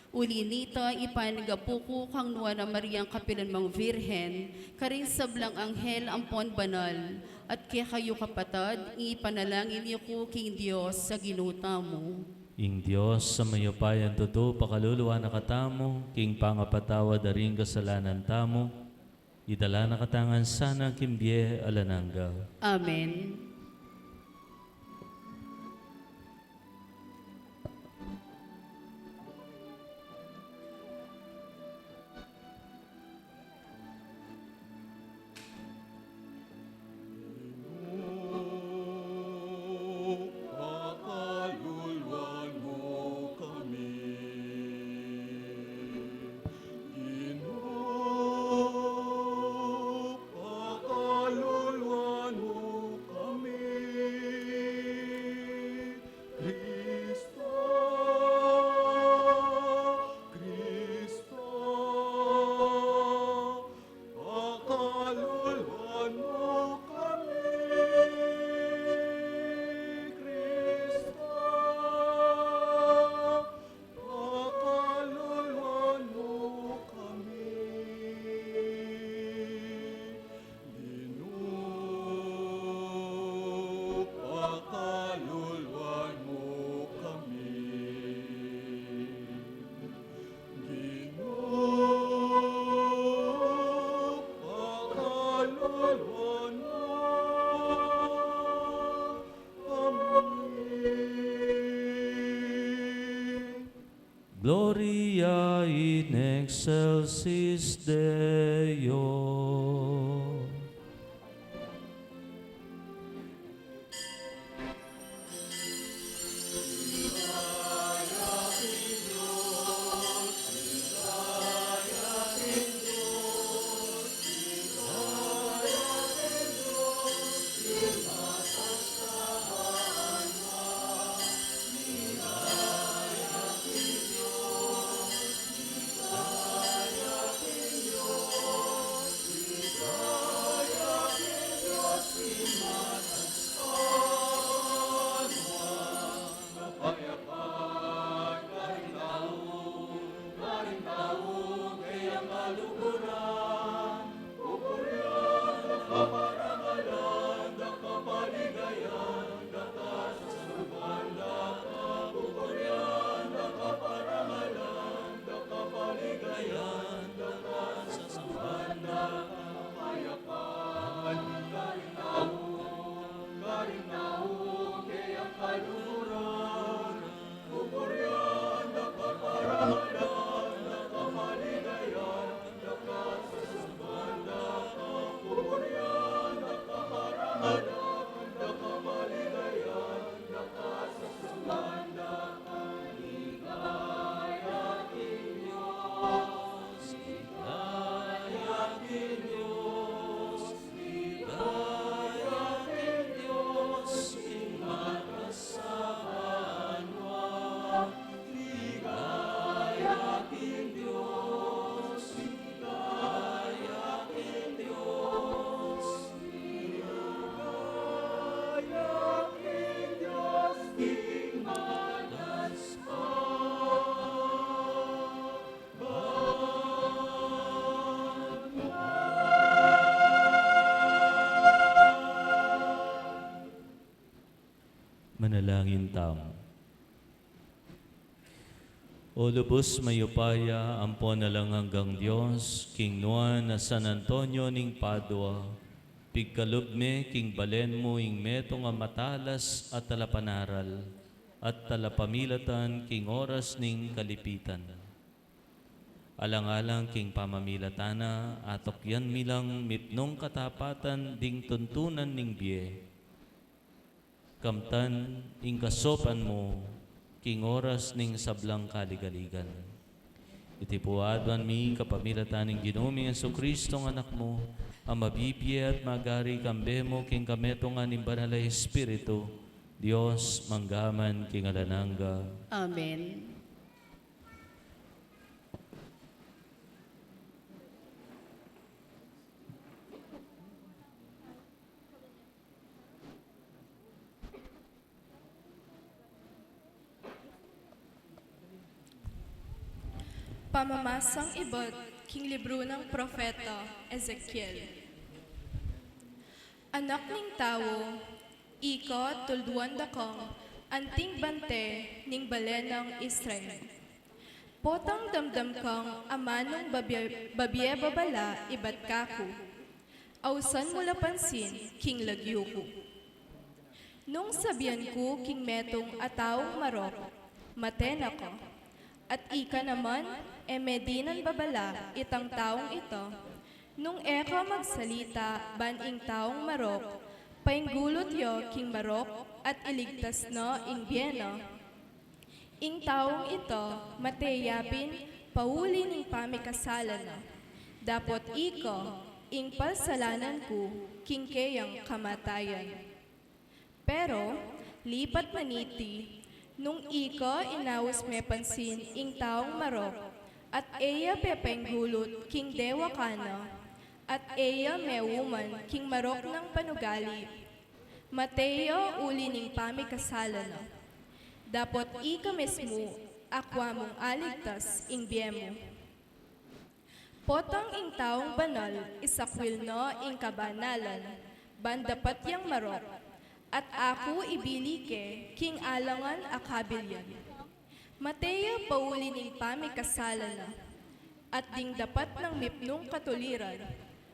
Uli nita, ipanyawad ku kang Nuan a Mariang kapilan mang Virgen, karing sablang anghel ampon banal, at kekayu kapatad, ipanalangin yu ku king Dios a Ginu tamu. Ing Dios a mayupayang tutu pakalulu na katamu, king pangapatawad da ring kasalanan tamu, idala na katamu ngan sana king bie alang angga. Amen. Pakaluluan mu kami, Ginu, pakaluluan mu kami, Kristo, Kristo, pakaluluan mu kami, Kristo, pakaluluan mu kami, Ginu, pakaluluan mu kami. Ginu, pakaluluan mu kami. Gloria in excelsis Deo. Manalangin tamu. O lubus mayupaya ampon alang anggang Dios, King Juan a San Antonio ning Padua, pigkalub me king balen mu ing metung a matalas a talapanaral at talapamilatan king oras ning kalipitan. Alang-alang king pamamilatan na, atukyan mi lang mipnung katapatan ding tuntunan ning bie. Kamtan ing kasopan mu king oras ning sablang kaligaligan. Iti pu aduan mi kapamilatan ning Ginu ming Jesucristo, Anak mu, a mabibie at magari kambe mu king kametungan ning Banal a Espiritu, Dios, mangga man king alang angga. Amen. Pamamasang ibat king libru nang Propeta Ezekiel. Anak ning tau, ika tulduan da kang Anting bante ning bale nang Israel. Potang damdam kang amanung babie, babie babala ibat kaku. Ausan mu la pansin king lagyu ku. Nung sabian ku king metung a taung marok, "Mate na ka," at ika naman, e me dinan babala itang taung ita, nung e ka magsalita ban ing taung marok, painggulut ya king marok at iligtas na ing bie na. Ing taung ita, mate ya pin pauli ning pamikasala na, dapot ika, ing palsalanan ku king keyang kamatayan. Pero lipat na niti, nung ika inaus me pansin ing taung marok, at e ya pepainggulut king dewa kana, at e ya meuman king marok nang panugali, mate ya uli ning pamikasala na. Dapot ika mismu, akua mung aligtas ing bie mu. Potang ing taung banal isakwil na ing kabanalan, ban dapat yang marok, at aku ibili ke king alangan a kabilyan. Mate ya pauli ning pamikasala na, at ding dapat nang mipnung katuliran,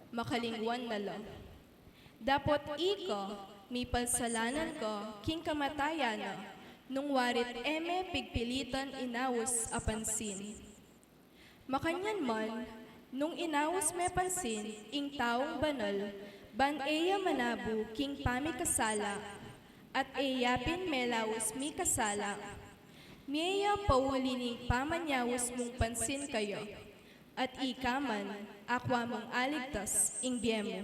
makalingwan na la. Dapot ika, mipalsalanan ka king kamatayan na, nung warit e me pigpilitan inaus a pansin. Makanyan man, nung inaus me pansin ing taung banal, ban e ya manabu king pamikasala, at e ya pin melaus mikasala, mie ya pauli ning pamanyaus mung pansin kaya, at ika man, akua mung aligtas ing bie mu.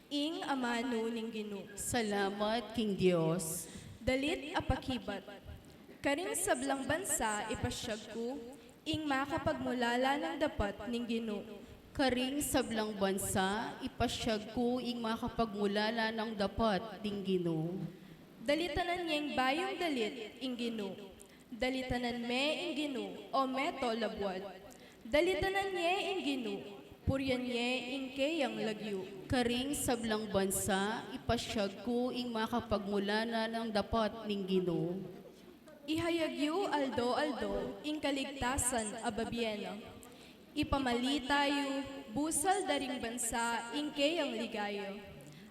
Ing amanu ning Ginu. Salamat king Dios. Dalit a pakibat. Karing sablang bansa ipasiag ku ing makapagmulala nang dapat ning Ginu. Karing sablang bansa ipasiag ku ing makapagmulala nang dapat ning Ginu. Dalitanan yeng bayung dalit ing Ginu. Dalitanan me ing Ginu, o meto labuad. Dalitanan ye ing Ginu, purian ye ing keyang lagyu. Karing sablang bansa ipasiag ku ing makapagmulala nang dapat ning Ginu. Ihayag yu aldo-aldo ing kaligtasan a babie na. Ipamalita yu busal da ring bansa ing keyang ligaya,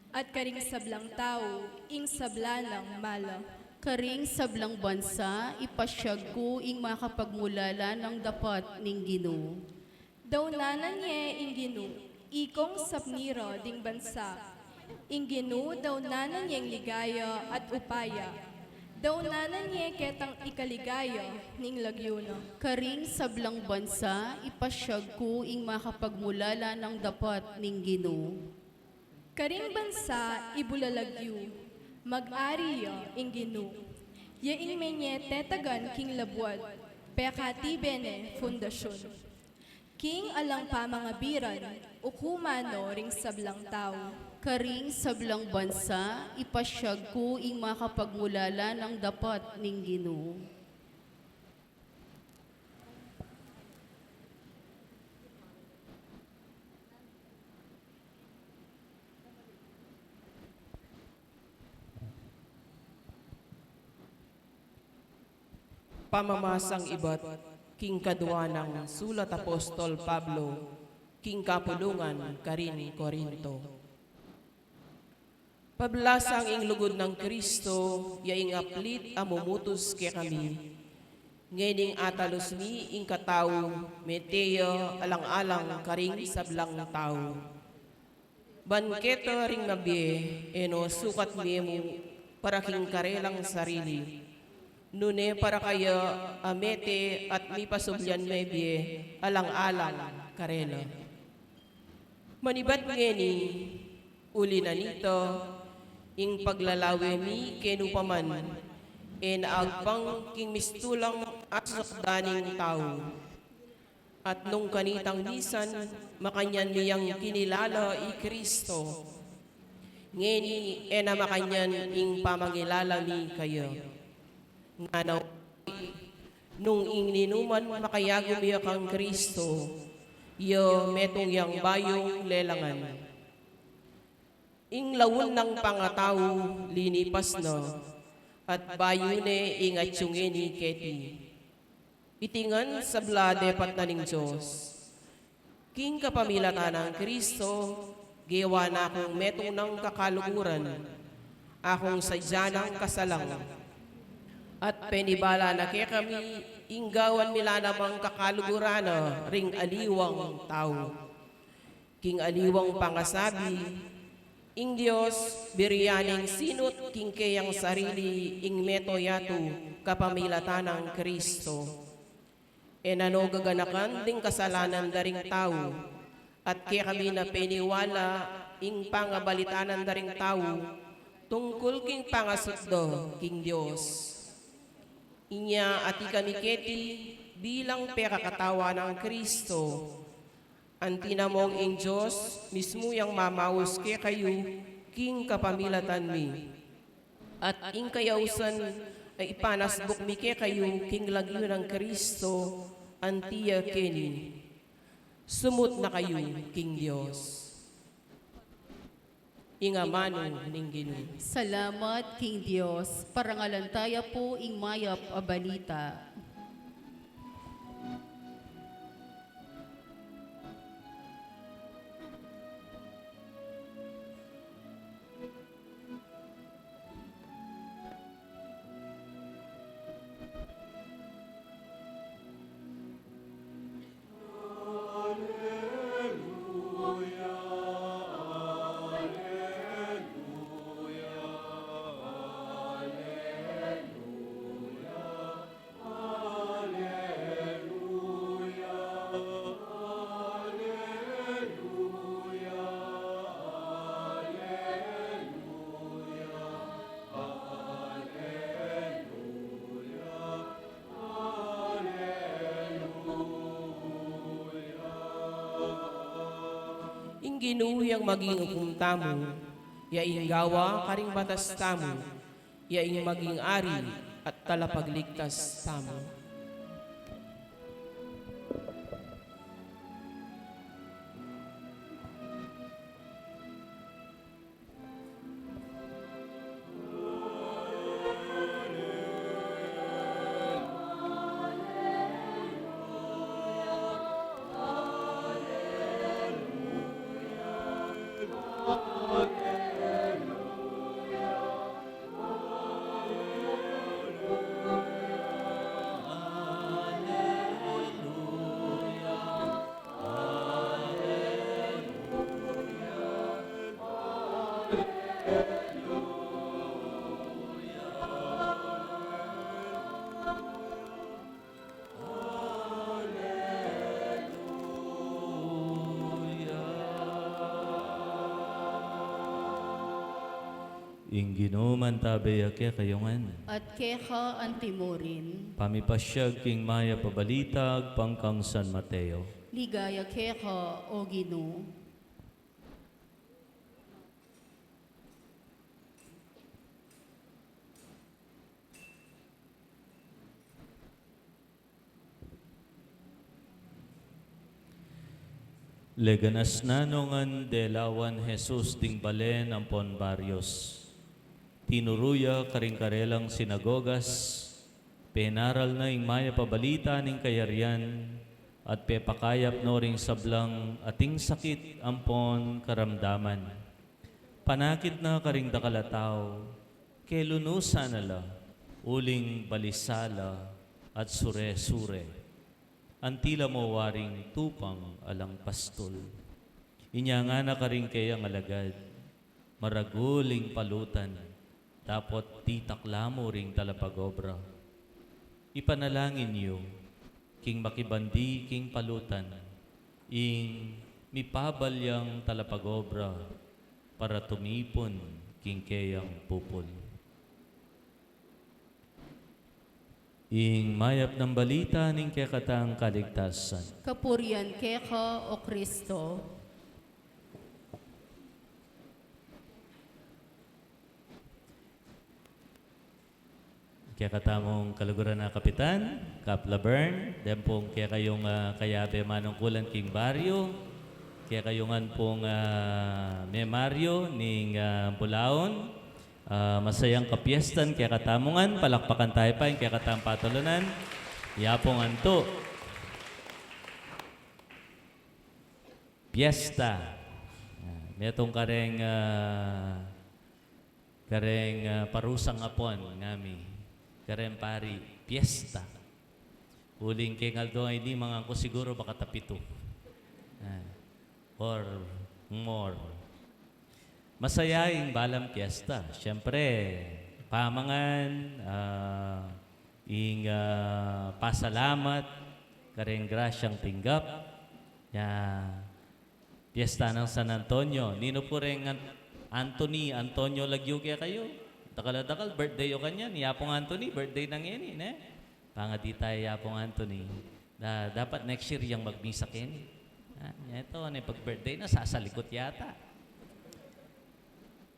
at karing sablang tau ing sabla nang mala. Karing sablang bansa ipasiag ku ing makapagmulala nang dapat ning Ginu. Daunanan ye ing Ginu, ikong sapni ra ding bansa. Ing Ginu daunanan yeng ligaya at upaya. Daunanan ye ketang ikaligaya ning lagyu na. Karing sablang bansa ipasiag ku ing makapagmulala nang dapat ning Ginu. Karing bansa ibulalag yu, mag-ari ya ing Ginu. Ya ing menye tetagan king labuad, pekatibe ne fundasyun. King alang pamangabiran, ukuman no ring sablang tau. Karing sablang bansa ipasiag ku ing makapagmulala nang dapat ning Ginu. Pamamasang ibat king kadua nang sulat Apostol Pablo king kapulungan karin Corinto. Pablasang ing lugud nang Kristo, ya ing aplit a mumutus kekami. Ngening atalus mi ing katau, mete ya alang-alang karing sablang tau. Ban keta ring mabie, e no sukat mie mu para king karelang sarili, nune para kaya a mete at mipasublian mebie alang-alang karela. Manibat ngeni, uli na nita, ing paglalawe mi kenu pa man, e na agpang king mistulang asakdaning tau. At nung kanitang misan, makanyan mi yang kinilala i Kristo. Ngeni, e na makanyan ing pamangilala mi kaya. Ngana, nung ing ninuman makayagum ya kang Kristo, ya metung yang bayung lelangan. Ing laun nang pangatau linipas na, At bayu ne ing atyu ngeni keti. Iti ngan sabla depat na ning Dios. King kapamilatan nang Kristo, gewa na kung metung nang kakaluguran, akung sadya nang kasalang. At penibala na kekami, ing gawan mi la namang kakaluguran na ring aliwang tau. King aliwang pangasabi, ing Dios, biri ya ning sinut king keyang sarili, ing meto yatu, kapamilatan nang Kristo. E na no gaganakan ding kasalanan da ring tau, at kekami na peniwala ing pangabalitanan da ring tau, tungkul king pangasut da king Dios. Inya atiu kami keti bilang pekakatawan nang Kristo, anti na mong ing Dios mismu yang mamaus kekayu king kapamilatan mi. At ing kayausan a ipanasbuk mi kekayu king lagyu nang Kristo, anti ya keni. Sumut na kayu king Dios. Ing amanu ning Ginu. Salamat king Dios, parangalan taya pu ing mayap a balita. Ing Ginu yang maging ukum tamu, ya ing gawa karing batas tamu, ya ing maging ari at talapagligtas tamu. Ing Ginu mantabe ya kekayu ngan. At keka antimurin. Pamipasiag king mayap a balita agpang kang San Mateo. Ligaya keka, O Ginu. Leganas na nung delawan Jesus ding balen ampon baryos. Tinuru ya karing karelang sinagogas, penaral na ing mayap a balita ning kayarian, at pepakayap no ring sablang ating sakit ampon karamdaman. Panakit na karing dakal a tau, kelunusan na la, uling balisa la at sure-sure. Anti la mo waring tupang alang pastul. Inya ngana karing keyang alagad, maragul ing palutan, dapot ditak la mu ring talapagobra. Ipanalangin yu, king makibandi king palutan, ing mipabalyang talapagobra, para tumipun king keyang pupul. Ing mayap nang balita ning kekatang kaligtasan. Kapurian keka, O Kristo. Kekatamung kaluguran a kapitan, Kap Laverne, den pung kekayung, ah, kayabe manungkulan king baryu, kekayung ngan pung, ah, memaryu ning, ah, bulaun, Ah, masayang kapiestan kekatamu ngan, palakpakan tayu pa ing kekatang patulunan. Yapung antu. Piesta. Ah, metung kareng, ah, kareng, ah, parusang Apon ngami. Kareng pari, piesta. Uling keng aldo a ini, mangan ku siguru bakatapitu. Ah, or more. Masaya ing balang piesta. Siyempre, pamangan, ah, ing, ah, pasalamat, kareng grasyang tinggap, ya, piesta nang San Antonio. Ninu pu reng An-, Anthony, Antonio lagyu kekayu? Dakal a dakal, birthday yu kanyan. Yapung Anthony, birthday na ngeni, ne? Pangadi taya Yapung Anthony. Da-, dapat next year yang magmisa keni. Ah, nya ito, ne, pag birthday na, sasalikut yata.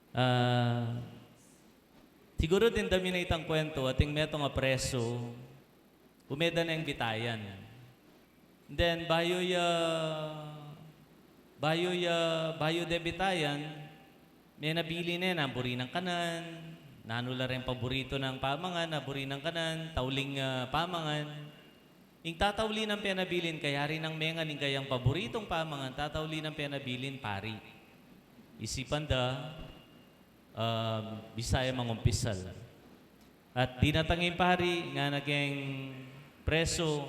Ah, siguru dimdam yu na itang kwentu, ating metung a presu, ume da neng bitayan. Then, bayu ya, bayu ya, bayu de bitayan, menabilin ne, nanu buri nang kanan, nanu la reng paburitu nang pamangan, nanu buri nang kanan, tauling, ah, pamangan. Ing tatauli nang penabilin, kayari nang mengan ing kayang paburitung pamangan, tatauli nang penabilin, pari. Isipan da, ah, bisa ya mangumpisal. At dinatang ing pari, ngana keng presu,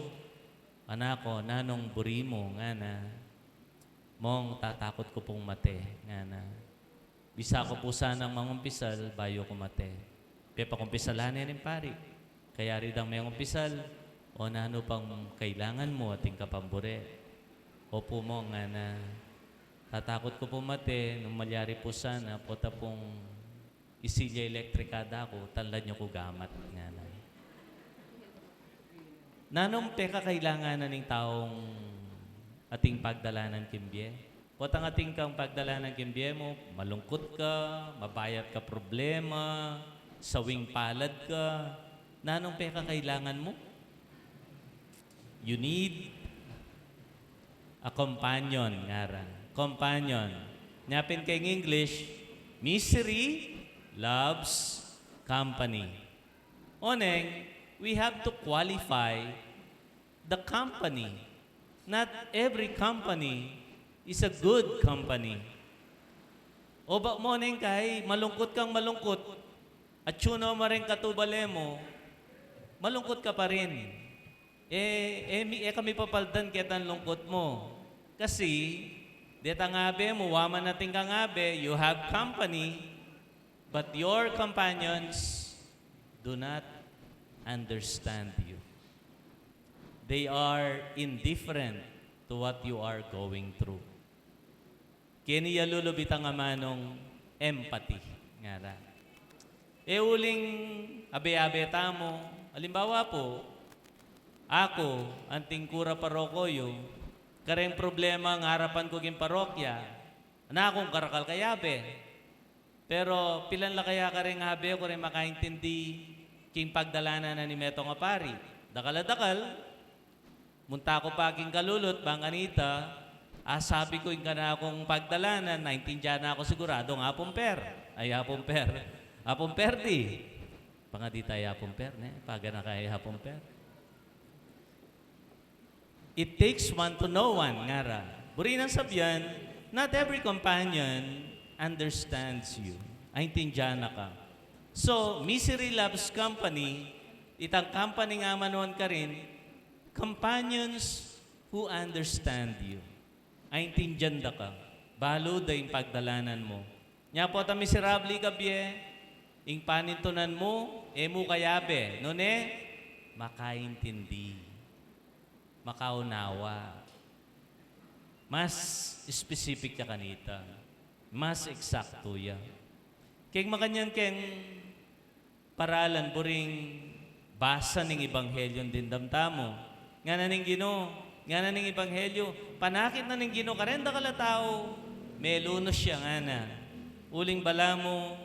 "Anak ku, nanung buri mu?" ngana. "Mong, tatakut ku pung mate," ngana. "Bisa ku pu sanang mangumpisal bayu ku mate." Pepakumpisalan ne ning pari. Kayari dang mengumpisal, "O, nanu pang kailangan mu ating kapambure?" "Opu, Mong," ngana, "tatakut ku pung mate, nung malyari pu sana, pota pung isilya elektrika da ku, tanlan yu ku gamat," ngana. Nanung pekakailangan na ning taung ating pagdalanan king bie? Potang ating kang pagdalanan king bie mu, malungkut ka, mabayat ka problema, sawing palad ka, nanung pekakailangan mu? You need a companion, ngara. Companion. Nya pin keng English, misery loves company. Oneng, we have to qualify the company. Not every company is a good company. O ba mo neng kai, malungkut kang malungkut, atyu no ma reng katubale mu, malungkut ka pa rin. E, e, mi, e kami papaldan ketang lungkut mu. Kasi, detang abe mu, wa man atin kang abe, you have company, but your companions do not understand you. They are indifferent to what you are going through. Keni ya lulub itang amanung empathy, ngara. E uling abe-abe tamu, alimbawa pu, aku, anting kura paroko yu, kareng problema ing arapan ku king parokya, na kung karakal kayabe. Pero pilan la kaya kareng abe ku reng makaintindi king pagdalanan na ning metung a pari? Dakal a dakal, munta ku pa king kalulut, bang kanita, asabi ku ing kanakung pagdalanan, naintindian na ku sigurado ing Apung Per. Ay, Apung Per. Apung Per di. Pangadi taya Apung Per, ne? Paganaka ya Apung Per. It takes one to know one, ngara. Buri nang sabian, not every companion understands you. Aintindian na ka. So, misery loves company, itang company nga manuan karin, companions who understand you. Aintindian da ka. Balu da ing pagdalanan mu. Nya potang miserable ka bie, ing panintunan mu, e mu kayabe, nune, makaintindi, makaunawa. Mas specific ya kanita. Mas eksaktu ya. Keng makanyan keng paralan, buring basa ning Ebanghelyu ing dimdam tamu. Ngana ning Ginu, ngana ning Ebanghelyu, panakit na ning Ginu kareng dakal a tau, melunus ya, ngana. Uling balamu,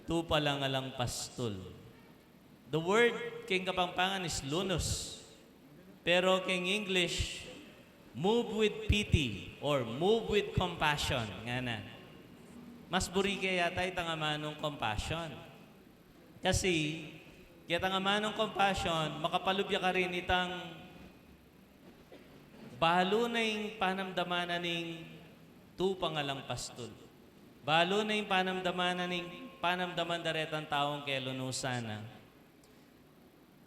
tupa lang alang pastul. The word keng Kapampangan is lunus. Pero keng English, move with pity or move with compassion, ngana. Mas buri ke yata itang amanung compassion. Kasi, ketang amanung compassion, makapalub ya karin itang balu na ing panamdaman na ning tupang alang pastul. Balu na ing panamdaman na ning panamdaman da retang taung kelunusan na.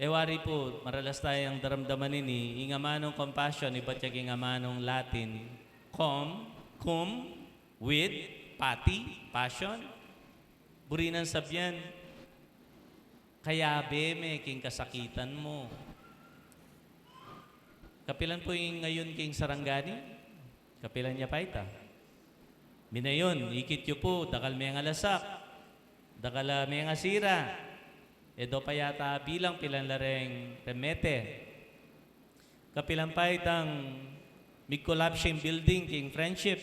E wari pu, maralas tayang daramdaman ini, ing amanung compassion, ibat ya king amanung Latin, com, cum, with, pati, passion. Buri nang sabyan, kayabe me king kasakitan mu. Kapilan pu ing ngayun king Sarangani? Kapilan ya pa ita? Minayun, ikit yu pu, dakal mengalasak, dakal a mengasira. E do pa yata bilang pilan la reng remete. Kapilan pa itang mig-collapse ing building king Friendship.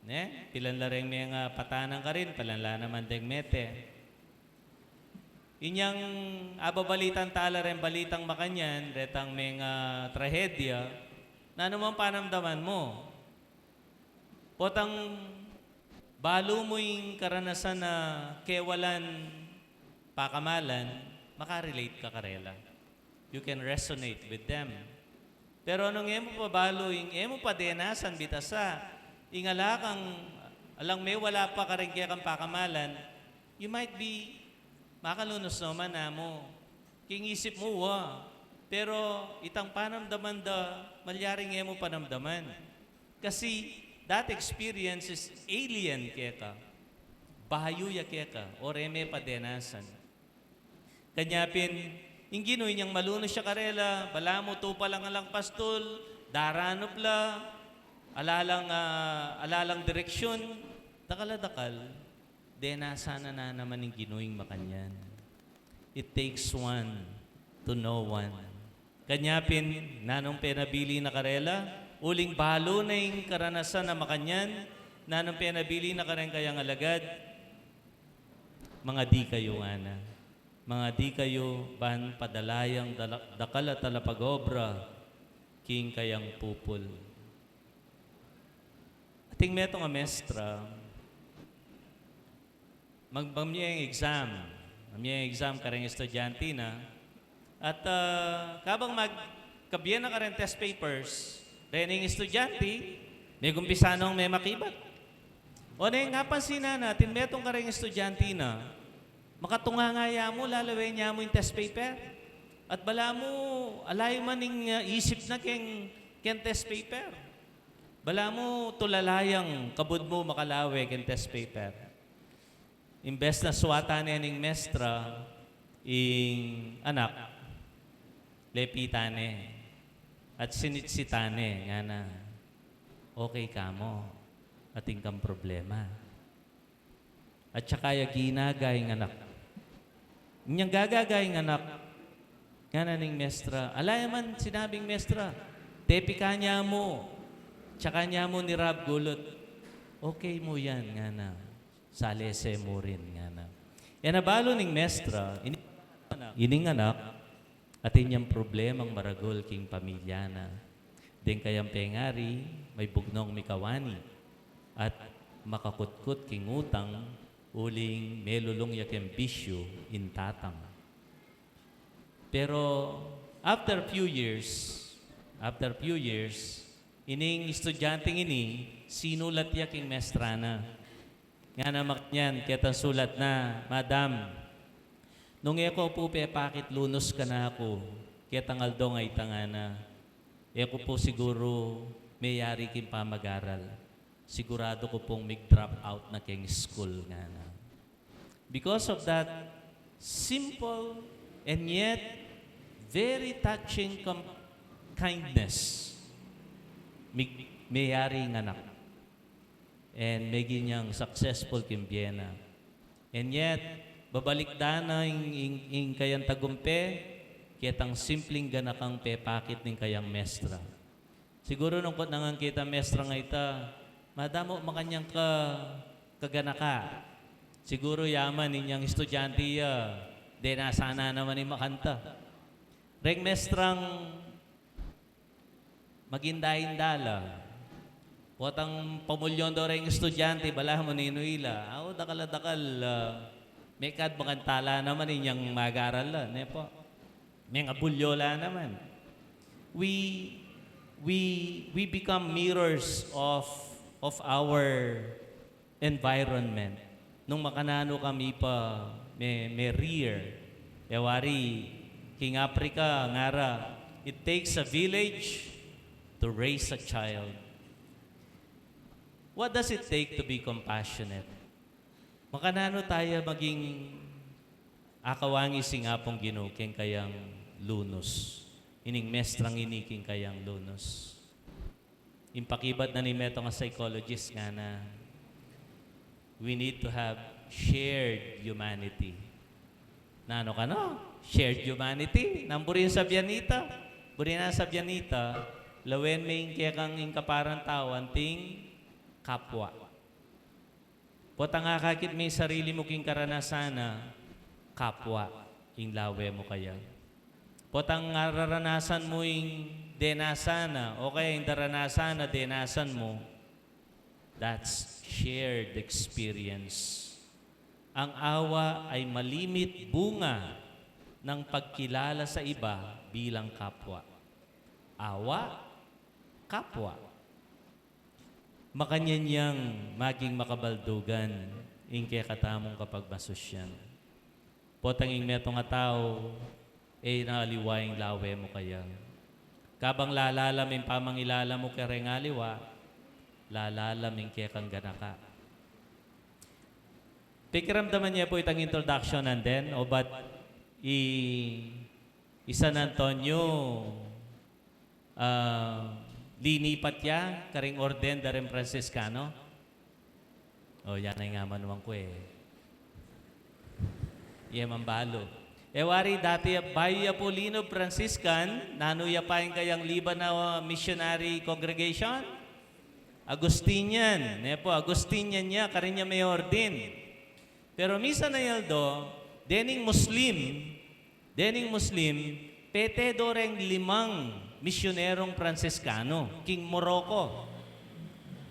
Ne? Pilan la reng mengapatanan karin, pilan la naman deng mete. Inyang ababalitan tala reng balitang makanyan, retang mengatrahedya, nanu mang panamdaman mu? Potang balu mu ing karanasan na kewalan pakamalan, makarelate ka karela. You can resonate with them. Pero nung e mu pa balu, ing e mu pa denasan bitasa, ing ala kang, alang me wala pa karing kekang pakamalan, you might be makalunus no man namu. King isip mu, wa. Pero itang panamdaman da, malyaring e mu panamdaman. Kasi that experience is alien keka. Bayu ya keka, o e me pa denasan. Kanya pin, ing Ginu inyang malunus ya karela, balamu tupa lang alang pastul, daranup la, alalang, ah, alalang direksyon, dakal a dakal, denasan na naman ning Ginu ing makanyan. It takes one to know one. Kanya pin, nanung penabili na karela, uling balu na ing karanasan na makanyan, nanung penabili na kareng kayang alagad, mangadi kayu ngana. Mangadi kayu ban padala yang dala-, dakal a talapag-obra king kayang pupul. Atin metung a mestra, mag-, mamye ing exam. Mamye ing exam kareng estudyante na. At, ah, kabang mag-, kabie na kareng test papers, reng estudyante, megumpisa nong memakibat. O neng apansinan na, atin metung kareng estudyante na, makatunga nga ya mu, lalawen ya mu ing test paper. At balamu, alayu man ing, ah, isip na keng, keng test paper. Balamu, tulala yang kabud mu makalawe keng test paper. Imbes na suatan ne ning mestra ing anak, lepitan ne at sinitsitan ne, ngana, "Okay ka mu, atin kang problema." At saka ya ginaga ing anak. Inyang gagaga ing anak, ngana ning mestra, ala ya man sinabing mestra, tepikan ya mu, saka ya mu ni rab gulut. "Okay mu yan," ngana. "Salese mu rin," ngana. E na balu ning mestra, ini-, ining anak, atin yang problemang maragul king pamilya na. Deng kayang pengari, maibugnung mikawani at makakutkut king utang, uling melulung ya keng bisyu ing tatang. Pero after few years, after few years, ining estudyanteng ini, sinulat ya king mestra na. Ngana makanyan, ketang sulat na, "Madam, nung e ko pu pepakit lunus kanaku, ketang aldo a ita," ngana, "e ku pu siguru meyari king pamag-aral. Siguradu ku pung mig-drop out na keng school," ngana. Because of that simple and yet very touching com-, kindness, mig-, meyari ing anak. And meging yang successful king bie na. And yet, babalikdan na ing, ing, ing kayang tagumpe, ketang simpleng ganakang pepakit ning kayang mestra. Siguru nung kutnan nang keta mestra nga ita, "Madam, o makanyan ka kaganaka?" Siguru ya man inyang estudyante ya, denasan na naman ing makanta. Reng mestrang maginda-inda la, Potang pamulyon do reng estudyante, balamu ninu ila. Aw, dakal a dakal, ah, mekad makantala naman inyang mag-aral la, ne po? Mengabulyo la naman. We, we, we become mirrors of, of our environment. Nung makananu kami pa me-, me-rear. E wari, king Africa, ngara, it takes a village to raise a child. What does it take to be compassionate? Makananu taya maging akawang ing Apung Ginu keng kayang lunus? Ining mestrang ini keng kayang lunus. Ing pakibat na ning metung a psychologist ngana, we need to have shared humanity. Nanu kanu? Shared humanity. Nanu buri nang sabyan nita? Buri nang sabyan nita, lawen me ing kekang ing kaparan tau, anting kapwa. Potang akakit me ing sarili mu king karanasan na, kapwa ing lawe mu kaya. Potang nararanasan mu ing denasan na, o kaya ing daranasan na denasan mu, that's shared experience. Ang awa ay malimit bunga ng pagkilala sa iba bilang kapwa. Awa, kapwa. Makanyan yang maging makabaldugan ing kekatamung kapagmasusyan. Potang ing metung a tau, e na aliwa ing lawe mu kaya. Kabang lalalam ing pamangilala mu kareng aliwa, lalalam ing kekang ganaka. Pikiramdaman ye pu itang introduction, and then, o ba't i, i San Antonio, ah, linipat ya karing orden da reng Franciscano? O, yan ing amanuan ku e. Ye man balu. E wari, dati ya, bayu ya pu linub Franciscan, nanu ya pa ing kayang liban a, ah, missionary congregation? Agustinian. Ne pu, Agustinian ya, karin ya me-ordain. Pero misan a aldo, dening Muslim, dening Muslim, pete do reng limang misyunerung Pransiskano king Morocco.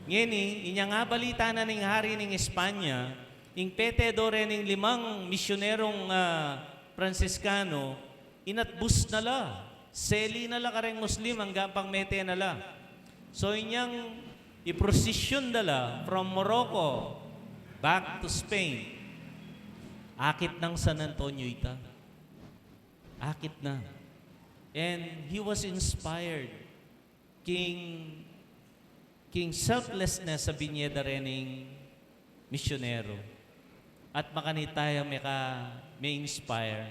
Ngeni, inyang abalita na ning hari ning Espanya, ing pete do rening limang misyunerung, ah, Pransiskano, inatbus na la, seli na la kareng Muslim, anggang pang mete na la. So, inyang iprosesyon da la from Morocco back to Spain. Akit nang San Antonio ita. Akit na. And he was inspired king, king selflessness a binye da rening misyonero. At makanita yang meka, me-inspire,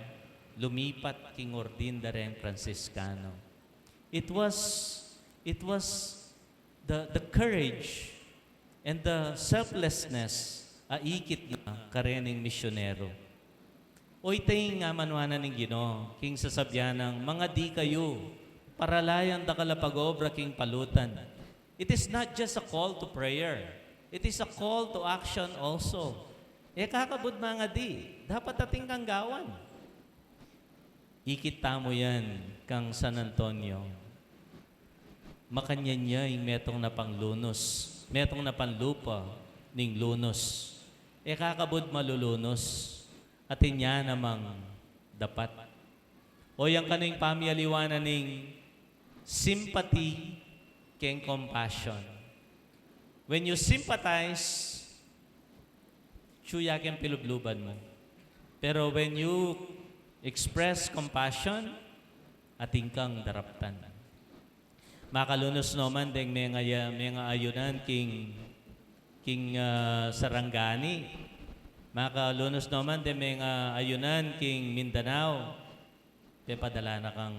lumipat king orden da reng Pransiskano. It was, it was the, the courage and the selflessness a ikit na karening misyonero. O ita ing amanuan na ning Ginu, king sasabian nang, "Mangadi kayu, para la yang dakal a pag-obra king palutan." It is not just a call to prayer. It is a call to action also. E ka kabud mangadi, dapat atin kang gawan. Ikit tamu yan kang San Antonio. Makanyan ya ing metung na panglunus, metung na panlupa ning lunus. E ka kabud malulunus, atin ya namang dapat. O yang kanu ing pamialiwan na ning sympathy keng compassion. When you sympathize, tsu ya keng pilubluban mu. Pero when you express compassion, atin kang daraptan. Makalunus no man deng menga-, mengaayunan king, king, ah, Sarangani. Makalunus no man deng mengaayunan king Mindanao. Pepadala na kang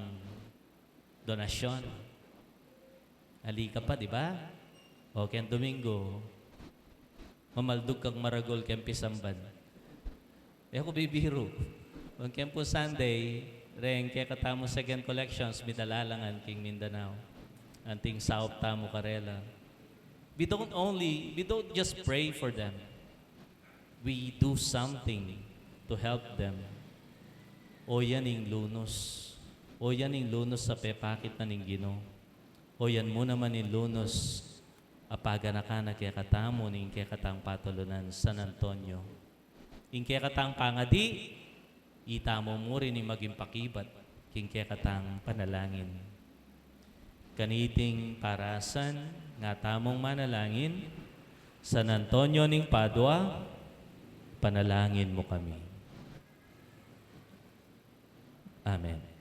donasyon. Ali ka pa, di ba? O, keng Domingo, mamaldug kang maragul keng pisamban. E ku bibiru. Keng pu Sunday, reng kekatamu second collections, midala la ngan king Mindanao. Anting saup tamu karela. We don't only, we don't just pray for them. We do something to help them. O yan ing lunus. O yan ing lunus a pepakit na ning Ginu. O yan mu naman ing lunus Apaganakan na kekatamu ning kekatang patulunan San Antonio. Ing kekatang pangadi, itamu mu rin ing maging pakibat king kekatang panalangin. Kaniting parasan, nga tamung manalangin, San Antonio ning Padua, panalangin mu kami. Amen.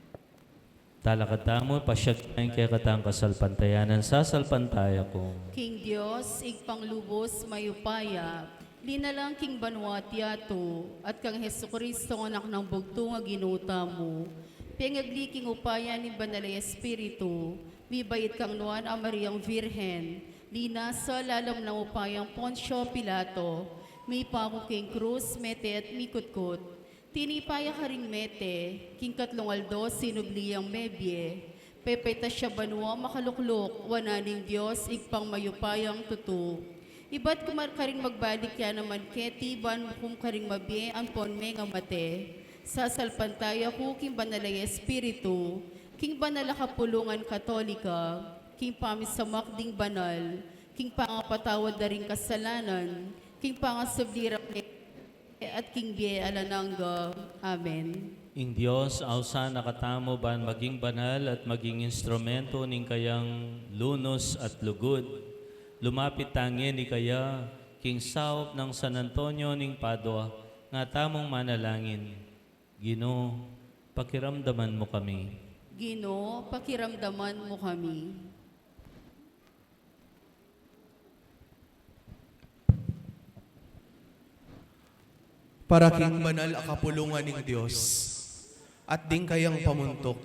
Talakad tamu, pasiag taya ing kekatang kasalpantayanan. Sasalpantaya ku king Dios, Ibpang lubos mayupaya, linalang king banua at yatu, at kang Jesucristo, Anak nang bugtung a Ginu tamu, pengagli king upaya ning Banal a Espiritu, mibait kang Nuan a Mariang Virgen, linasa lalam ning upayang Poncio Pilato, mipaku king krus, mete at mikutkut, tinipa ya karing mete, king katlung aldo sinubli yang mebie, pepaitas ya banua, makalukluk wanan ning Dios Ibpang mayupayang tutu. Ibat ku man karing magbalik ya naman keti ban mukum karing mabie ampon mengamate. Sasalpantaya ku king Banal a Espiritu, king banal a kapulungan Katolika, king pamisamak ding banal, king pangapatawad da ring kasalanan, king pangasubli rang at king bie alang angga. Amen. Ing Dios ausan na katamu ban maging banal at maging instrumento ning kayang lunus at lugud. Lumapit tangeni kaya king saup nang San Antonio ning Padua, nga tamung manalangin. Ginu, pakiramdaman mu kami. Ginu, pakiramdaman mu kami. Para king banal a kapulungan ning Dios, at ding kayang pamuntuk,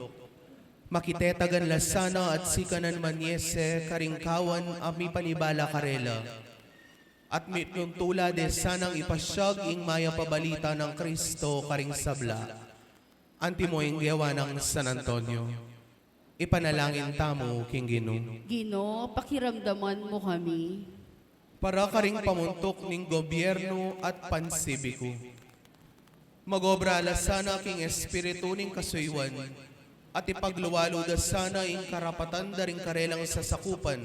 makitetagan la sana at sikanan manyese karing kawan a mipanibala karela, at mitnuntula de sanang ipasiag ing mayap a balita nang Kristo karing sabla. Antimo ing gewa nang San Antonio. Ipanalangin tamu king Ginu. Ginu, pakiramdaman mu kami. Para karing pamuntuk ning gobyernu at pansibiku, magobra la sana king espiritu ning kasuyuan, at ipagluwalu da sana ing karapatan da ring karelang sasakupan,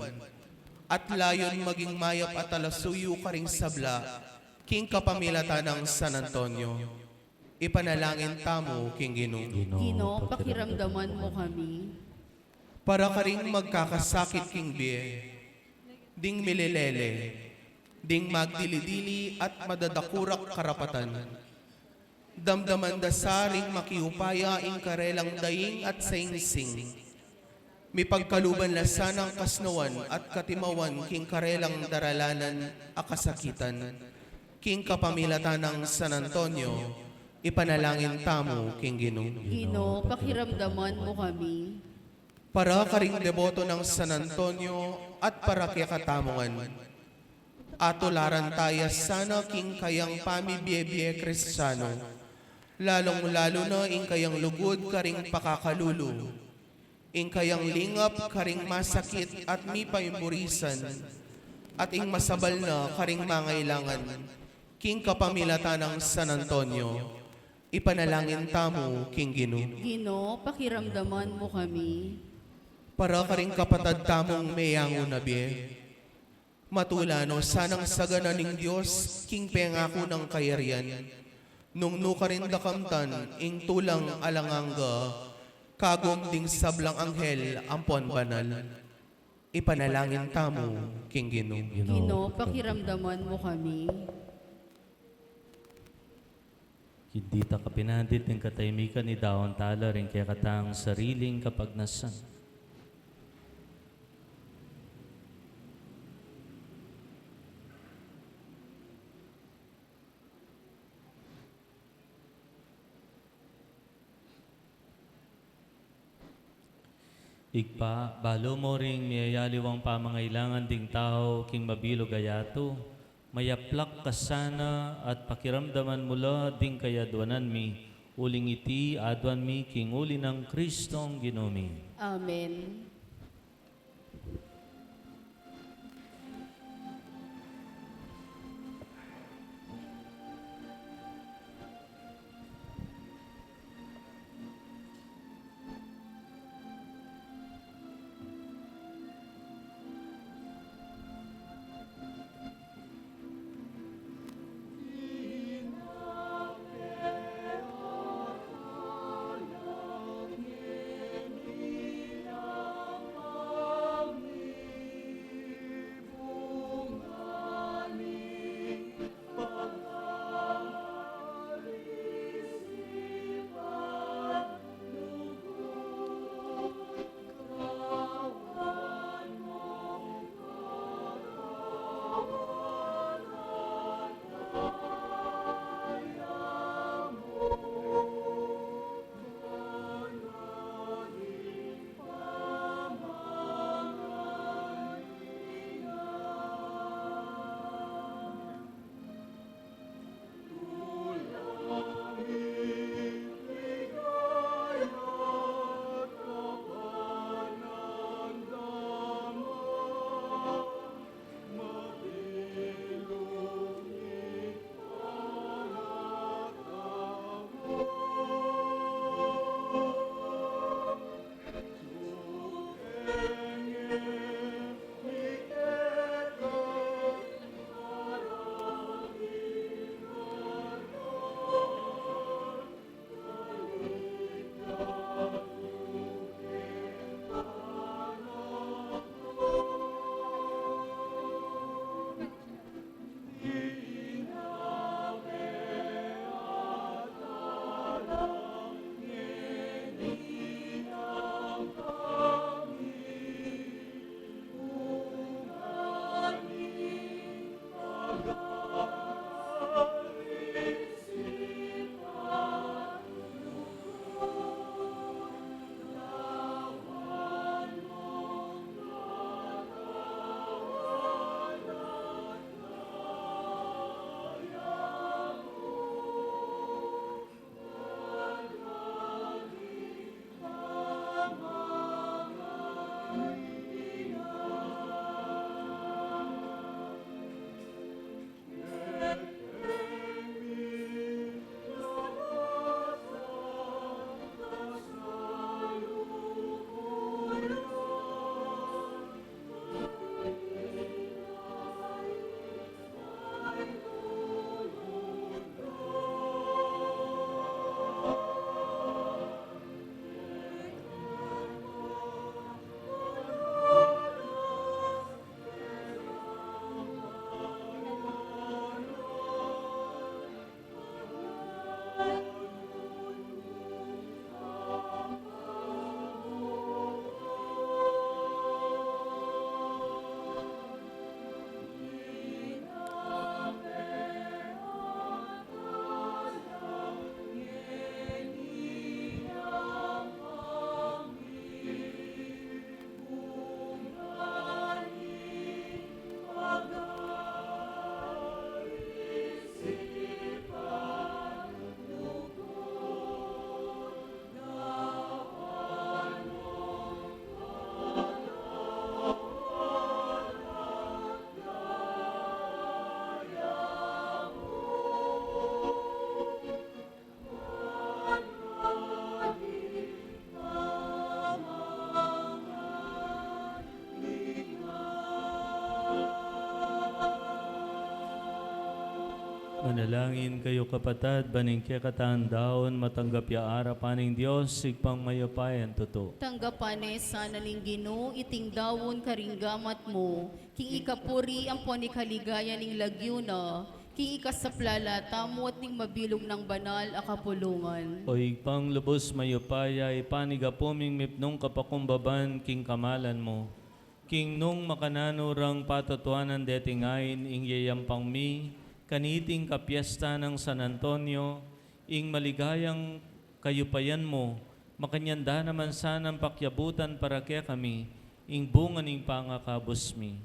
at layun maging mayap a talasuyu karing sabla, king kapamilatan nang San Antonio. Ipanalangin tamu king Ginu. Ginu, pakiramdaman mu kami. Para karing magkakasakit king bie, ding milelele, ding magdili-dili at madadakurak karapatan, damdaman da sa ring makiupaya ing karelang daing at saingsing. Mipagkaluban la sanang kasnawan at katimawan king karelang daralanan a kasakitan. King kapamilatan nang San Antonio, ipanalangin tamu king Ginu. Ginu, pakiramdaman mu kami. Para karing deboto nang San Antonio at para kekatamu ngan, atularan taya sana king kayang pamibie-bie Kristiano, lalung-lalu na ing kayang lugud karing pakakalulu, ing kayang lingap karing masakit at mipaimurisan, at ing masabal na karing mangailangan, king kapamilatan nang San Antonio, ipanalangin tamu king Ginu. Ginu, pakiramdaman mu kami. Para karing kapatad tamung meyangu na bie, matula no sanang sagana ning Dios king pengaku nang kayarian. Nung nukarin da kamtan ing tulang alang angga, kagum ding sablang anghel ampon banal. Ipanalangin tamu king Ginu. Ginu, pakiramdaman mu kami. King dita kapinandit ning katahimikan, idaun tala ring kekatang sariling kapagnasan. Ibpa, balu mu ring miyayaliwang pamangailangan ding tau king mabilug a yatu, mayaplak ka sana at pakiramdaman mu la ding kayadwanan mi, uling iti aduan mi king uli nang Kristong Ginu mi. Amen. Manalangin kayu, kapatad, ban ing kekatang daun matanggap ya arapan ning Dios, Ibpang mayupayang tutu. Tanggapan ne sana ning Ginu iting daun karing gamat mu, king ikapuri ampon ikaligaya ning lagyu na, king ikasaplala tamu at ning mabilug nang banal a kapulungan. O Ibpang lubus mayupaya, ipanigapu ming mipnung kapakumbaban king kamalan mu. King nung makananu rang patutuanan deting ain ing yayampang mi kaniting kapiestan nang San Antonio, ing maligayang kayupayan mu, makanyan da naman sanang pakiabutan para kekami ing bunga ning pangakabus mi.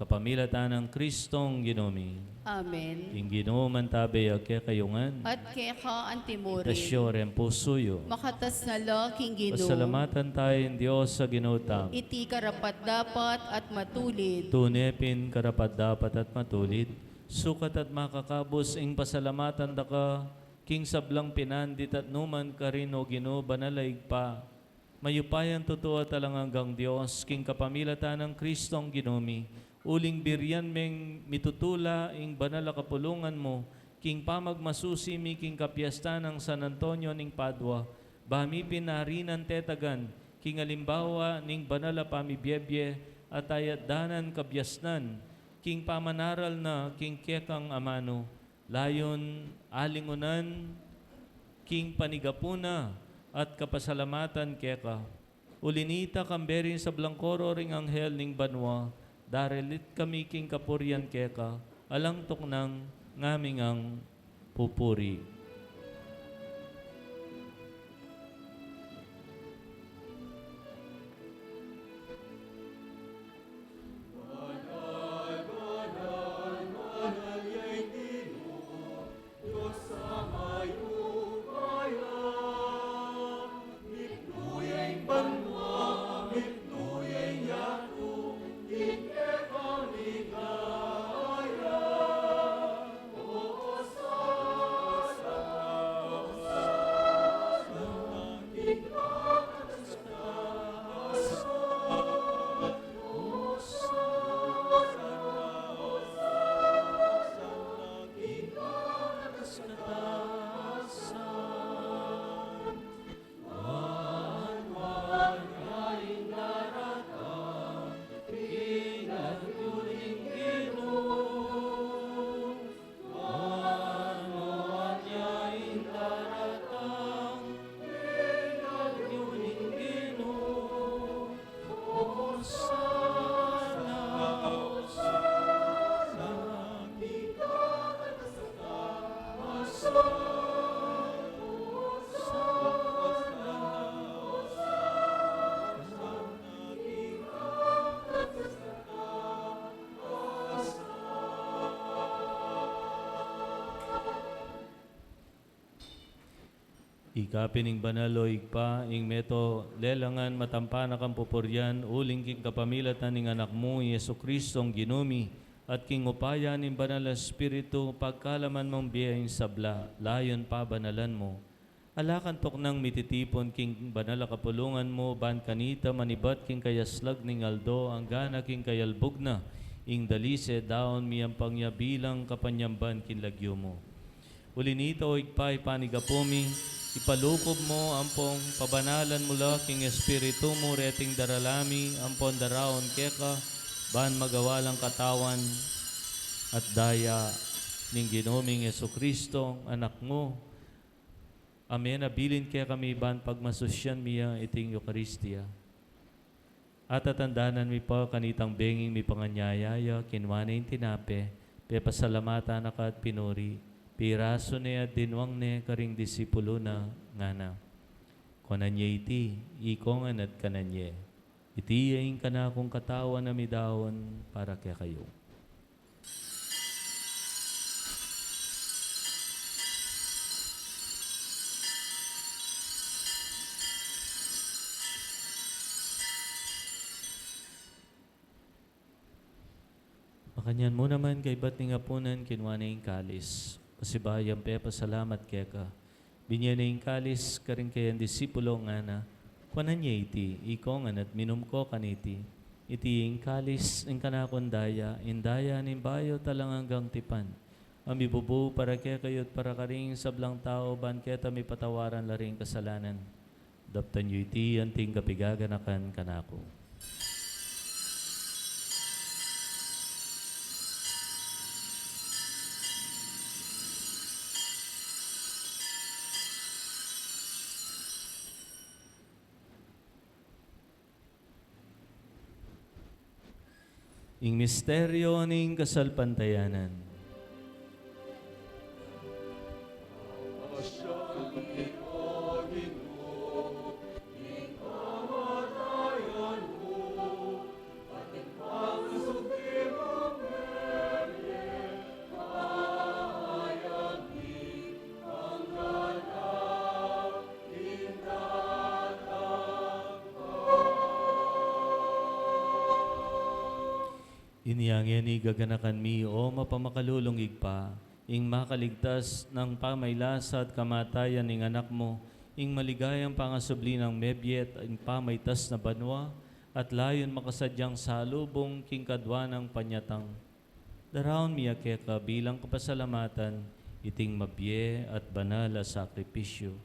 Kapamilatan nang Kristong Ginu mi. Amen. Ing Ginu mantabe ya kekayu ngan. At keka antimurin. Itas yu ring pusu yu. Makatas na la king Ginu. Pasalamatan taya ing Dios a Ginu tamu. Iti karapat-dapat at matulid. Tune pin karapat-dapat at matulid, sukat at makakabus ing pasalamatan da ka king sablang pinandit at numan karin, O Ginu, banal a Ibpa, mayupayang tutu at alang anggang Dios, king kapamilatan nang Kristong Ginu mi, uling burian meng mitutula ing banal a kapulungan mu, king pamagmasusi mi king kapiestan nang San Antonio ning Padua, ba mi pin narinan tetagan king alimbawa ning banal a pamibiebie at ayat da nang kabiasnan, king pamanaral na king kekang amanu, layun alingunan king panigapu na at kapasalamatan keka. Uli nita, kambe ring sablang koro ring anghel ning banua, daralit kami king kapurian keka, alang tuknang ngaming pupuri. Ika pin ing banal, o Ibpa, ing meto lelangan matampa na kang pupurian, uling king kapamilatan ning Anak mu, i Jesucristong Ginu mi, at king upaya ning Banal a Espiritu, pagkalaman mung bie ing sabla, layun pabanalan mu. Ala kang tuknang mititipun king banal a kapulungan mu, ban kanita manibat king kayaslag ning aldo, anggana king kayalbug na, ing dalise daun miyampang ya bilang kapanyamban king lagyu mu. Uli nita, o Ibpa, ipanigapu mi, ipalukob mu ampong pabanalan mu la king Espiritu mu reting darala mi ampon daraun keka, ban magawa lang katawan at daya ning Ginu ming Jesucristo, Anak mu, a menabilin kekami ban pagmasusian mi ya iting Eukaristia. Atatandanan mi pa kanitang benging mipanganyaya ya, kinua ne ing tinape, pepasalamatan na ka at pinuri, pirasu ne at dinwang ne karing disipulu na, ngana: Kuanan ye iti, ikongan at kanan ye. Iti ya ing kanakung katawan a midaun para kekayu. Makanyan mu naman, kaybat ning apunan, kinua ne ing kalis, pasibayu yang pepasalamat keka, binye ne ing kalis karing kayang disipulo, ngana: Kuanan ye iti, ikongan at minum ko kaniti. Iti ing kalis ning kanakung daya, ing daya ning bayu at alang anggang tipan, a mibubu para kekayu at para karing sablang tau, ban keta mipatawaran la ring kasalanan. Daptan yu iti anting kapigaganakan kanaku. Ing misteryo ning kasalpantayanan. Inya ngeni gaganakan mi, o mapamakalulung Ibpa, ing makaligtas nang pamailasa at kamatayan ning Anak mu, ing maligayang pangasubli nang mebie at ing pamaitas na banua, at layun makasadyang salubung king kadua nang panyatang. Daraun mi ya keka bilang kapasalamatan iting mabie at banal a sakripisyu.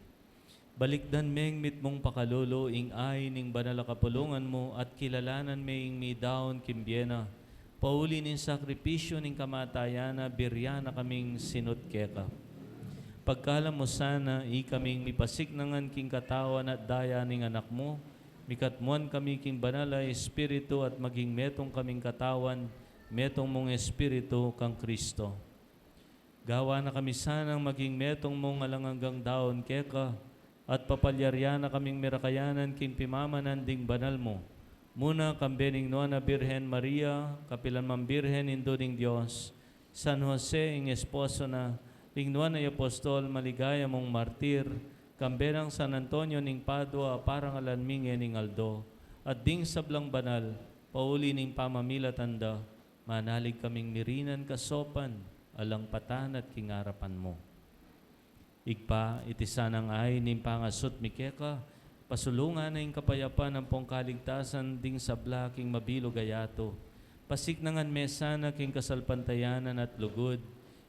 Balikdan meng mitmung pakalulu ing ain ning banal a kapulungan mu at kilalanan me ing midaun king bie na. Pauli ning sakripisyu ning kamatayan na, biryan na kaming sinut keka. Pagkalam mu sana, ikaming mipasiknangan king katawan at daya ning Anak mu, mikatmuan kami king Banal a Espiritu at maging metung kaming katawan, metung mung Espiritu kang Kristo. Gawa na kami sanang maging metung mung alang anggang daun keka, at papalyarian na kaming mirakayanan king pimamanan ding banal mu. Muna kambe ning Nuan a Birhen Maria, kapilan mang Birhen, Indu ning Dios, San Jose ing esposo na, ring nuan a apostol, maligaya mung martir, kambe nang San Antonio ning Padua, a parangalan mi ngening aldo, at ding sablang banal, pauli ning pamamilatan da, manalig kaming mirinan kasopan, alang patanat king arapan mu. Ibpa, iti sanang ain ning pangasut mi keka, pasulungan na ing kapayapan ampong kaligtasan ding sabla king mabilug a yatu. Pasiknangan me sana king kasalpantayanan at lugud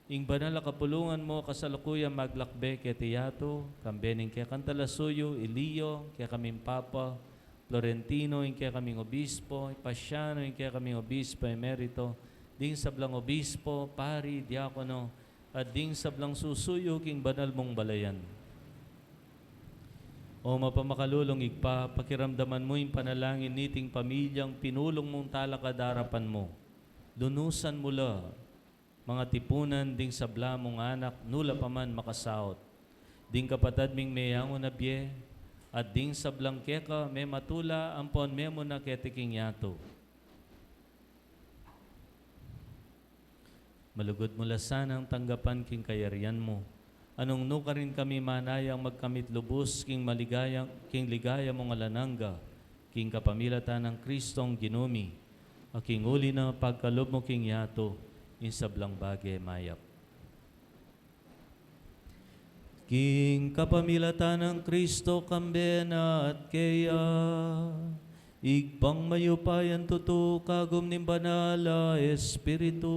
ing banal a kapulungan mu, kasalukuyan maglakbe keti yatu, kambe ning kekang talasuyu, i Leo, kekaming Papa, Florentino, ing kekaming obispo, i Pasiano, ing kekaming obispo emerito, ding sablang obispo, pari, diakono, at ding sablang susuyu king banal mung balayan. O mapamakalulung Ibpa, pakiramdaman mu ing panalangin niting pamilyang pinulung mung talakad arapan mu. Lunusan mu la, mangatipunan ding sabla mung anak, nu la pa man makasaut. Ding kapatad ming meyangu na bie, at ding sablang keka mematula ampon memuna keti king yatu. Malugud mu la sanang tanggapan king kayarian mu. Nung nukarin kami manayang magkamit lubus king maligaya, king ligaya mung alang angga, king kapamilatan nang Kristong Ginu mi, a king uli na pagkalub mu king yatu, ing sablang bage mayap. King kapamilatan nang Kristo, kambe na at keya, Ibpang mayupayang tutu, kagum ning Banal a Espiritu,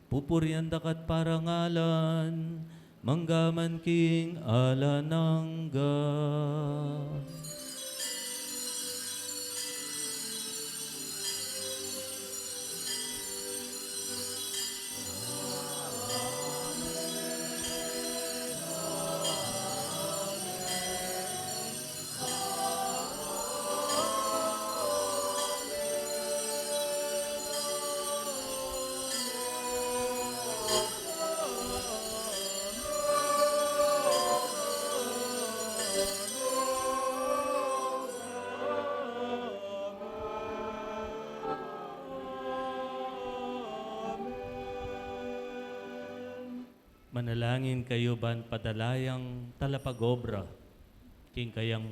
pupurian da ka't parangalan, mangga man king alang angga. Manalangin kayu ban padala yang talapag-obra king kayang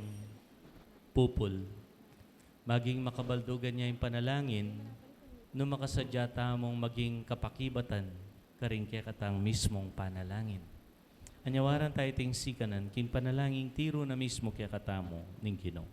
pupul. Maging makabaldugan ya ing panalangin, nung makasadya tamung maging kapakibatan karing kekatang mismung panalangin. Anyawaran taya iting sikanan king panalangin tiru na mismu kekatamu ning Ginu.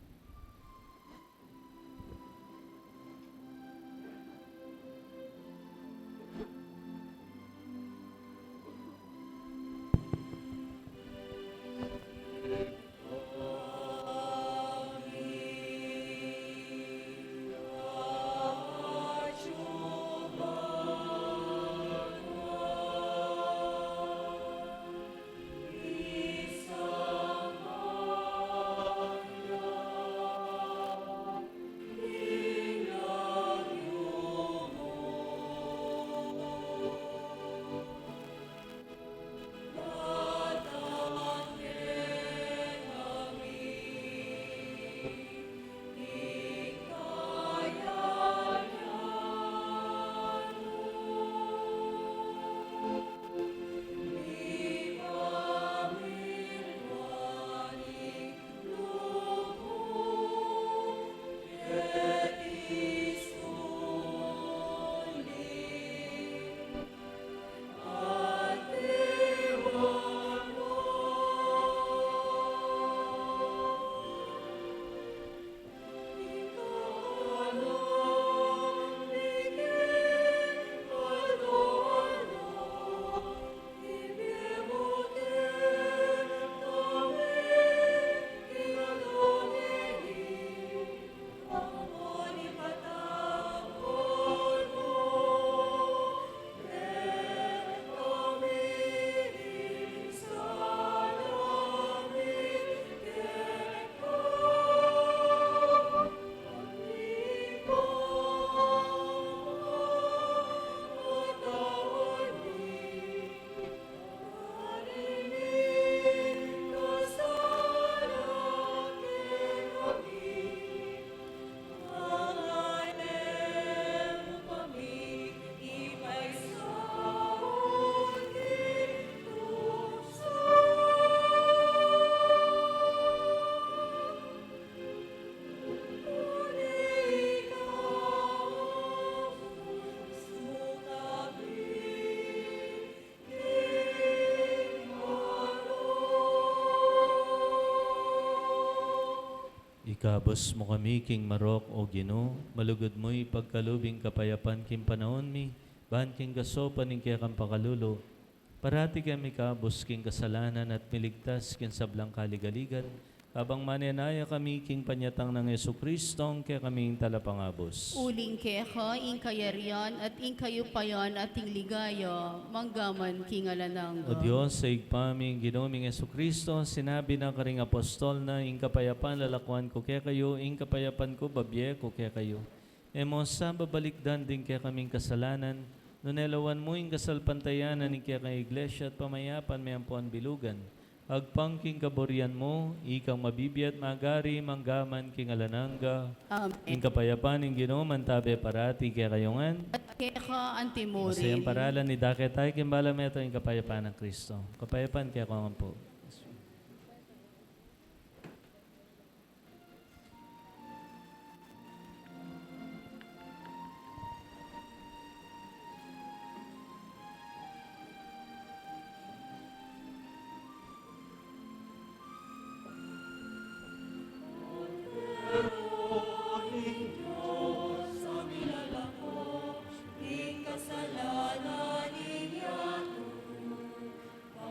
Ikabus mu kami king marok, O Ginu, malugud mu ipagkalub ing kapayapan king panaun mi, ban king kasopan ning kekang pakalulu, parati kami ikabus king kasalanan at miligtas king sablang kaligaligan, kabang manenaya kami king panyatang nang Jesucristo, a kekaming Talapangabus. Uling keka ing kayarian at ing kayupayan at ing ligaya, manggaman king alang angga. O Dios, a Ibpa mi, ing Ginu ming Jesucristo, sinabi na karing apostol na, ing kapayapan lalakuan ku kekayu, ing kapayapan ku bibie ku kekayu. E mu sa babalikdan ding kekaming kasalanan, nune lawan mu ing kasalpantayanan ning kekang Iglesia at pamayapan me ampon bilugan. Agpang king kaburian mu, ikang mabibie at magari manggaman king alang angga. Amen. Ing kapayapan ning Ginu mantabe parati kekayu ngan. At keka antimurin. Masayang paralan, idake tamu king balamu ing kapayapan nang Kristo. Kapayapan kekayu ngan pu.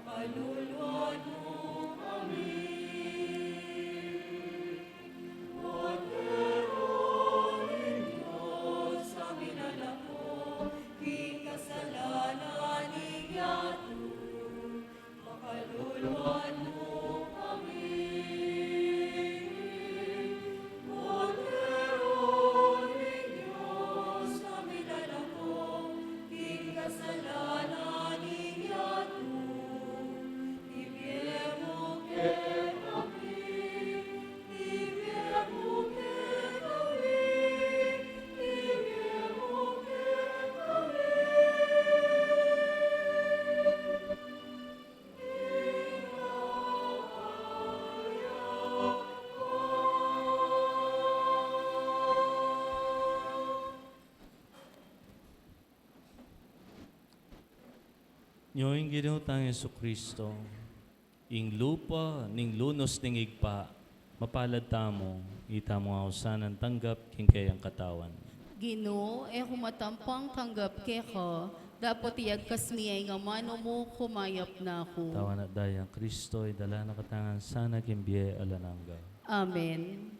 Pakaluluan mu kami. Kordero ning Dios, a minalako king kasalanan ning yatu, pakaluluan mu kami. Kordero ning Dios, a minalako king kasalanan ning yatu, ibie mu kekami, ibie mu kekami, ibie mu kekami. Nyo ing Ginu tang Jesucristo, ing lupa ning lunus ning Ibpa, mapalad tamu, itamu ausan a tanggap king keyang katawan. Ginu, e ku matampang tanggap keka, dapot iyagkas mi ya ing amanu mu, kumayap na ku. Katawan at dayang Kristo, idala na katamu ngan sana king bie alang angga. Amen.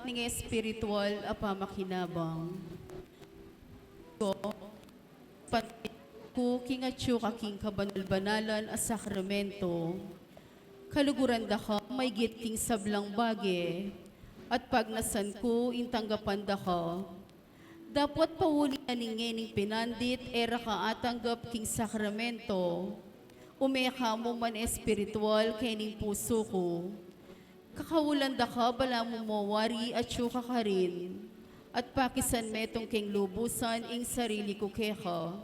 Ning espiritual a pamakinabang. Ko, pati ku king atyu ka king kabanal-banalan a sakramento, kaluguran da ka maygit king sablang bage, at pagnasan ku ing tanggapan da ka. Dapot pauli na ning ngening pinandit e ra ka atanggap king sakramento, ume ka mu man espiritual kening pusu ku. Kakaulan da ka balamu mo wari atyu ka karin, at pakisan metung keng lubusan ing sarili ku keka.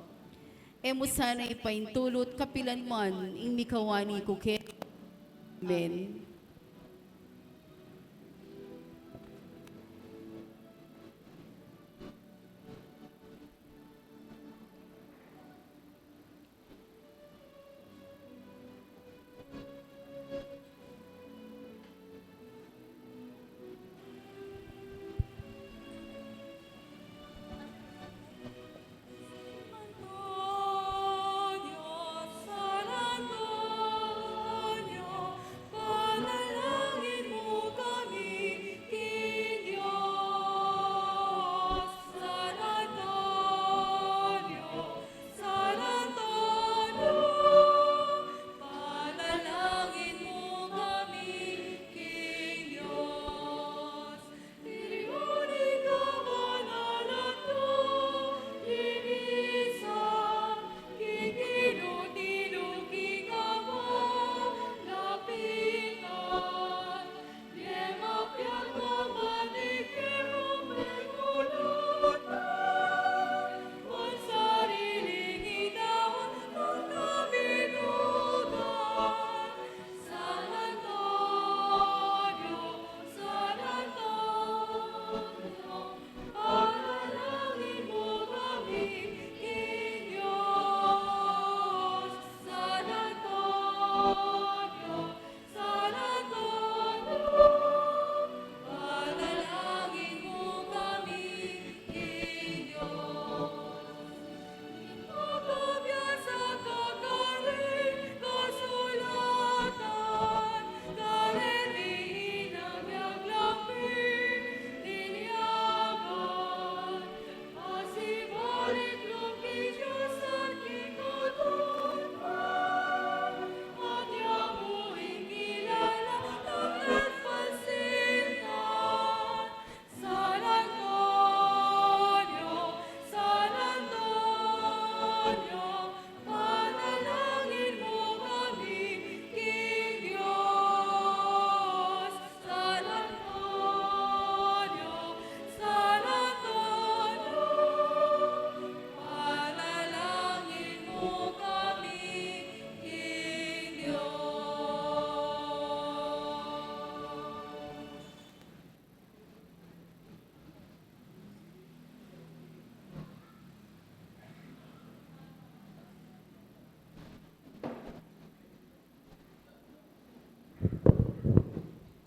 E mu sana ipaintulut kapilan man ing mikawani ku keka. Amen.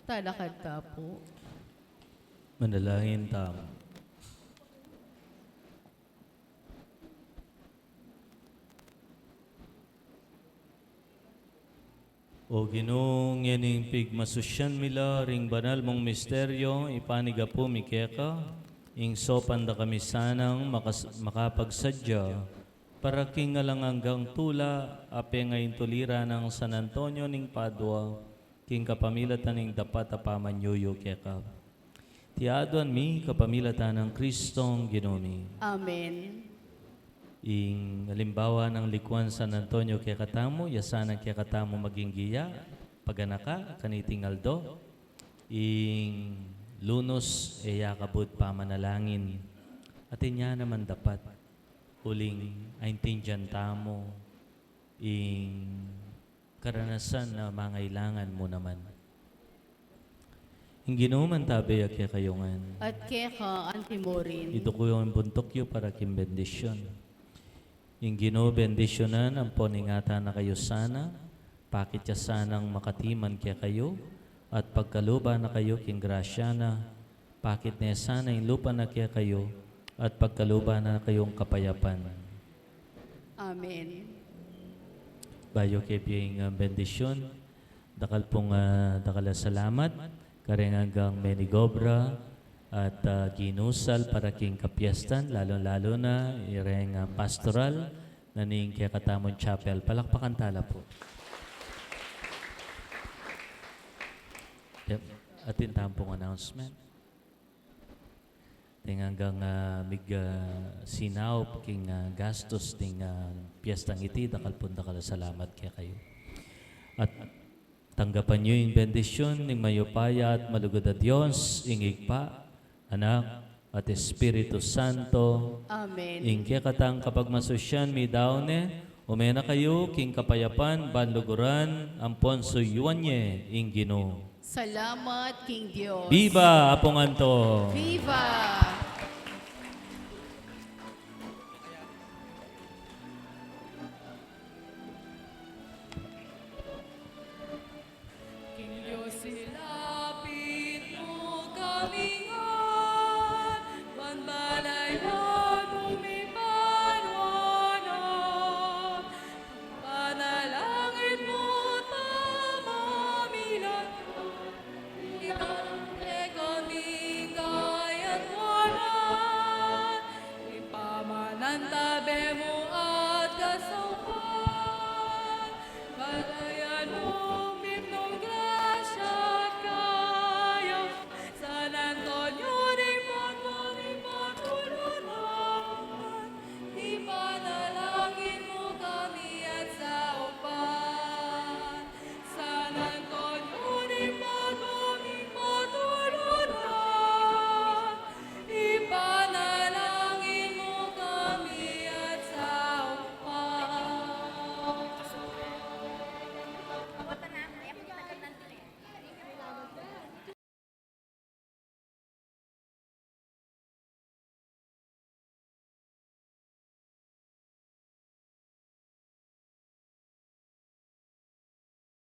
Talakad ta pu. Manalangin tamu. O Ginu, ngening pigmasusyan mi la ring banal mung misteryo, ipanyawad mi keka ing saupan da kami sanang makas-, makapagsadya para king alang anggang tula a pengaintulira nang San Antonio ning Padua, king kapamilatan ning dapat a pamanyuyu keka. Iti aduan mi kapamilatan nang Kristong Ginu mi. Amen. Ing alimbawa nang likuan San Antonio kekatamu, ya sana kekatamu maging giya, paganaka, kaniting aldo, ing lunus e ya kabud pamanalangin. Atin ya naman dapat, uling aintindian tamu, ing karanasan a mangailangan mu naman. Ing Ginu mantabe ya kekayu ngan. At keka antimurin. Iduk yu ing buntuk yu para king bendisyun. Ing Ginu bendisyunan ampon ingatan na kayu sana, pakit ya sanang makatiman kekayu, at pagkaluban na kayu king grasya na, pakit ne sana ing lupa na kekayu, at pagkaluban na kayung kapayapan. Amen. Bayu ke bie ing, ah, bendisyun, dakal pung, ah, dakal a salamat kareng anggang menigobra at, ah, ginusal para king kapiestan, lalu-lalu na ireng, ah, pastoral na ning kekatamung chapel. Palakpakan tala pu. Yep. Atin tampung announcement. Deng anggang, ah, mig, ah, sinaup king, ah, gastus ding, ah, piestang iti, dakal pung dakal a salamat kekayu. At tanggapan yu ing bendisyun ning mayupaya at malugud a Dios, ing Ibpa, Anak, at Espiritu Santo. Amen. Ing kekatang kapagmasusyan midaun ne, ume na kayu king kapayapan ban luguran ampon suyuan ye ing Ginu. Salamat king Dios. Biba Apung Anto! Biba! King Dios ilapit mu kami.